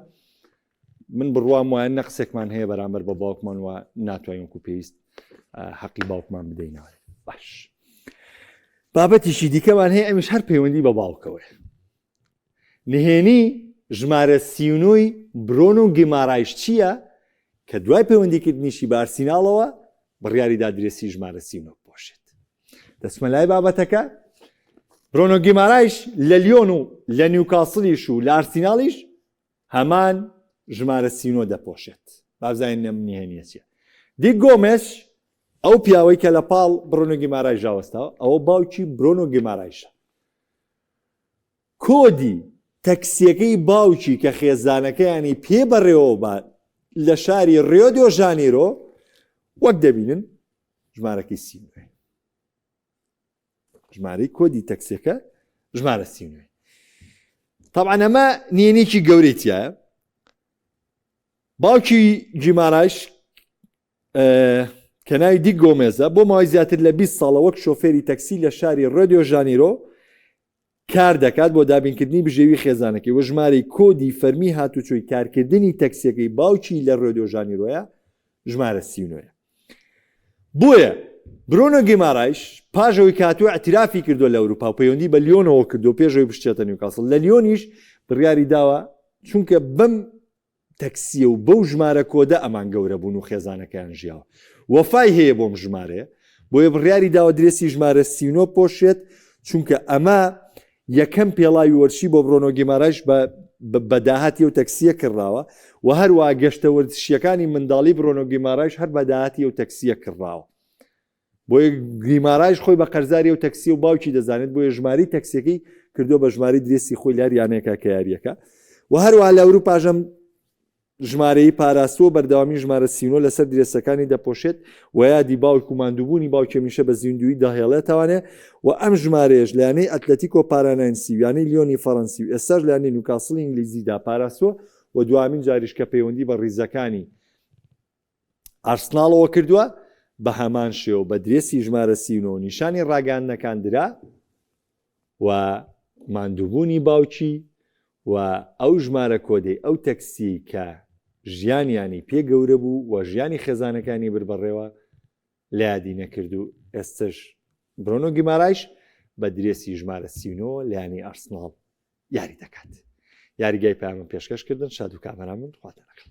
من بڕوام وایە نەقسێکمان هەیە بەرامبەر بە باوکمان و ناتوانین وەکو پێویست حەقی باوکمان بدەینەوە باش بابەتیشی دیکەمان هەیە ئەمیش هەر پەیوەندی بە باوکەوەی نهێنی ژمارە سیونۆی برۆن و گیمارایش چییە کە دوای پەیوەندیکردنیشی بە ئارسیناڵەوە بڕیاریدا درێسی ژمارە سیونۆ بپۆشێت دەچمە لای بابەتەکە برۆنۆ گیمارایش لە لیۆن و لە نیوکاسڵیش و لە ئارسیناڵیش هەمان ژمارە 39 دەپۆشێت. با بزانین ئەم نهێنییە چییە. دیک گۆمێش، ئەو پیاوەی کە لە پاڵ برۆنۆ گیمارایشدا وەستاوە، ئەوە باوکی برۆنۆ گیمارایشە. کۆدی تەکسییەکەی باوکی کە خێزانەکەیانی پێ بەڕێوەبا لە شاری ریۆ دۆ ژانیرۆ، وەک دەبینن ژمارەکەی 39. ژمارەی کۆدی تەکسیەکە ژمارە 39 طبعا ئەمە نێنێکی گەورەی تایە باوکی گیمارایش کە ناوی دیک گۆمێزە بۆ ماوەی زیاتر لە 20 ساڵە وەک شۆفێری تەکسی لە شاری ڕێدیۆ ژانیرۆ کار دەکات بۆ دابینکردنی بژێوی خێزانەکەی و ژمارەی کۆدی فەرمی هاتوچۆی کارکردنی تەکسیەکەی باوکی لە ڕێدیۆ ژانیرۆیە ژمارە 39 بۆیە برۆنۆ گیمارایش پاش ئەوەی کە هاتووە ئیعتیرافی کردووە لە ئەوروپا و پەیوەندی بە لیۆنەوە کردووە پێش ئەوەی بچێتە نیوکاسڵ لە لیۆنیش بڕیاری داوە چونکە بەم تەکسیە و بەو ژمارە کۆدە ئەمان گەورە بوون و خێزانەکەیان ژیاوە وەفای هەیە بۆم ژمارەیە بۆیە بڕیاری داوە درێسی ژمارە 39 پۆشێت چونکە ئەمە یەکەم پێڵاوی وەرزشی بۆ برۆنۆ گیمارایش بە بە داهاتی ئەو تەکسییە کڕراوە و هەروەها گەشتە وەرزشییەکانی منداڵی برۆنۆ گیمارایش هەر بە داهاتی ئەو تەکسییە کڕراوە. بۆیە گیمارایش خۆی بە قەرزاری ئەو تەکسییە و باوکی دەزانێت بۆیە ژمارەی تەکسیەکەی کردووە بە ژمارەی درێسی خۆی لە هەر یانەیەکا کە یارییەکە و هەروەها لە ئەوروپاش ئەم ژمارەی پاراستووە بەردەوامی ژمارە 39 لەسەر درێسەکانی دەپۆشێت و یادی باوک و ماندووبوونی باوکی هەمیشە بە زیندوویی دەهێڵێتەوانێ و ئەم ژمارەیەش لە یانەی ئەتلەتیکۆ پاراناینسی و یانەی لیۆنی فەڕەنسی و ئێستاش لە یانەی نیوکاسڵی ئینگلیزیدا پاراستووە و دوامین جاریش کە پەیوەندی بە ڕیزەکانی ئارسناڵەوە کردووە بە هەمان شێوە بە درێسی ژمارە 39 نیشانی ڕاگەیاندنەکان درا و ماندووبوونی باوکی و ئەو ژمارە کۆدەی ئەو تەکسیەی کە ژیانیانی پێ گەورە بوو و ژیانی خێزانەکانی برد بەڕێوە لە یادی نەکرد و ئێستش برۆنۆ گیمارایش بە درێسی ژمارە 39 لە یانەی ئارسناڵ یاری دەکات. یاریگای پەیامم پێشکەش کردن شاد و کامەران بن خواتان لەگەڵ.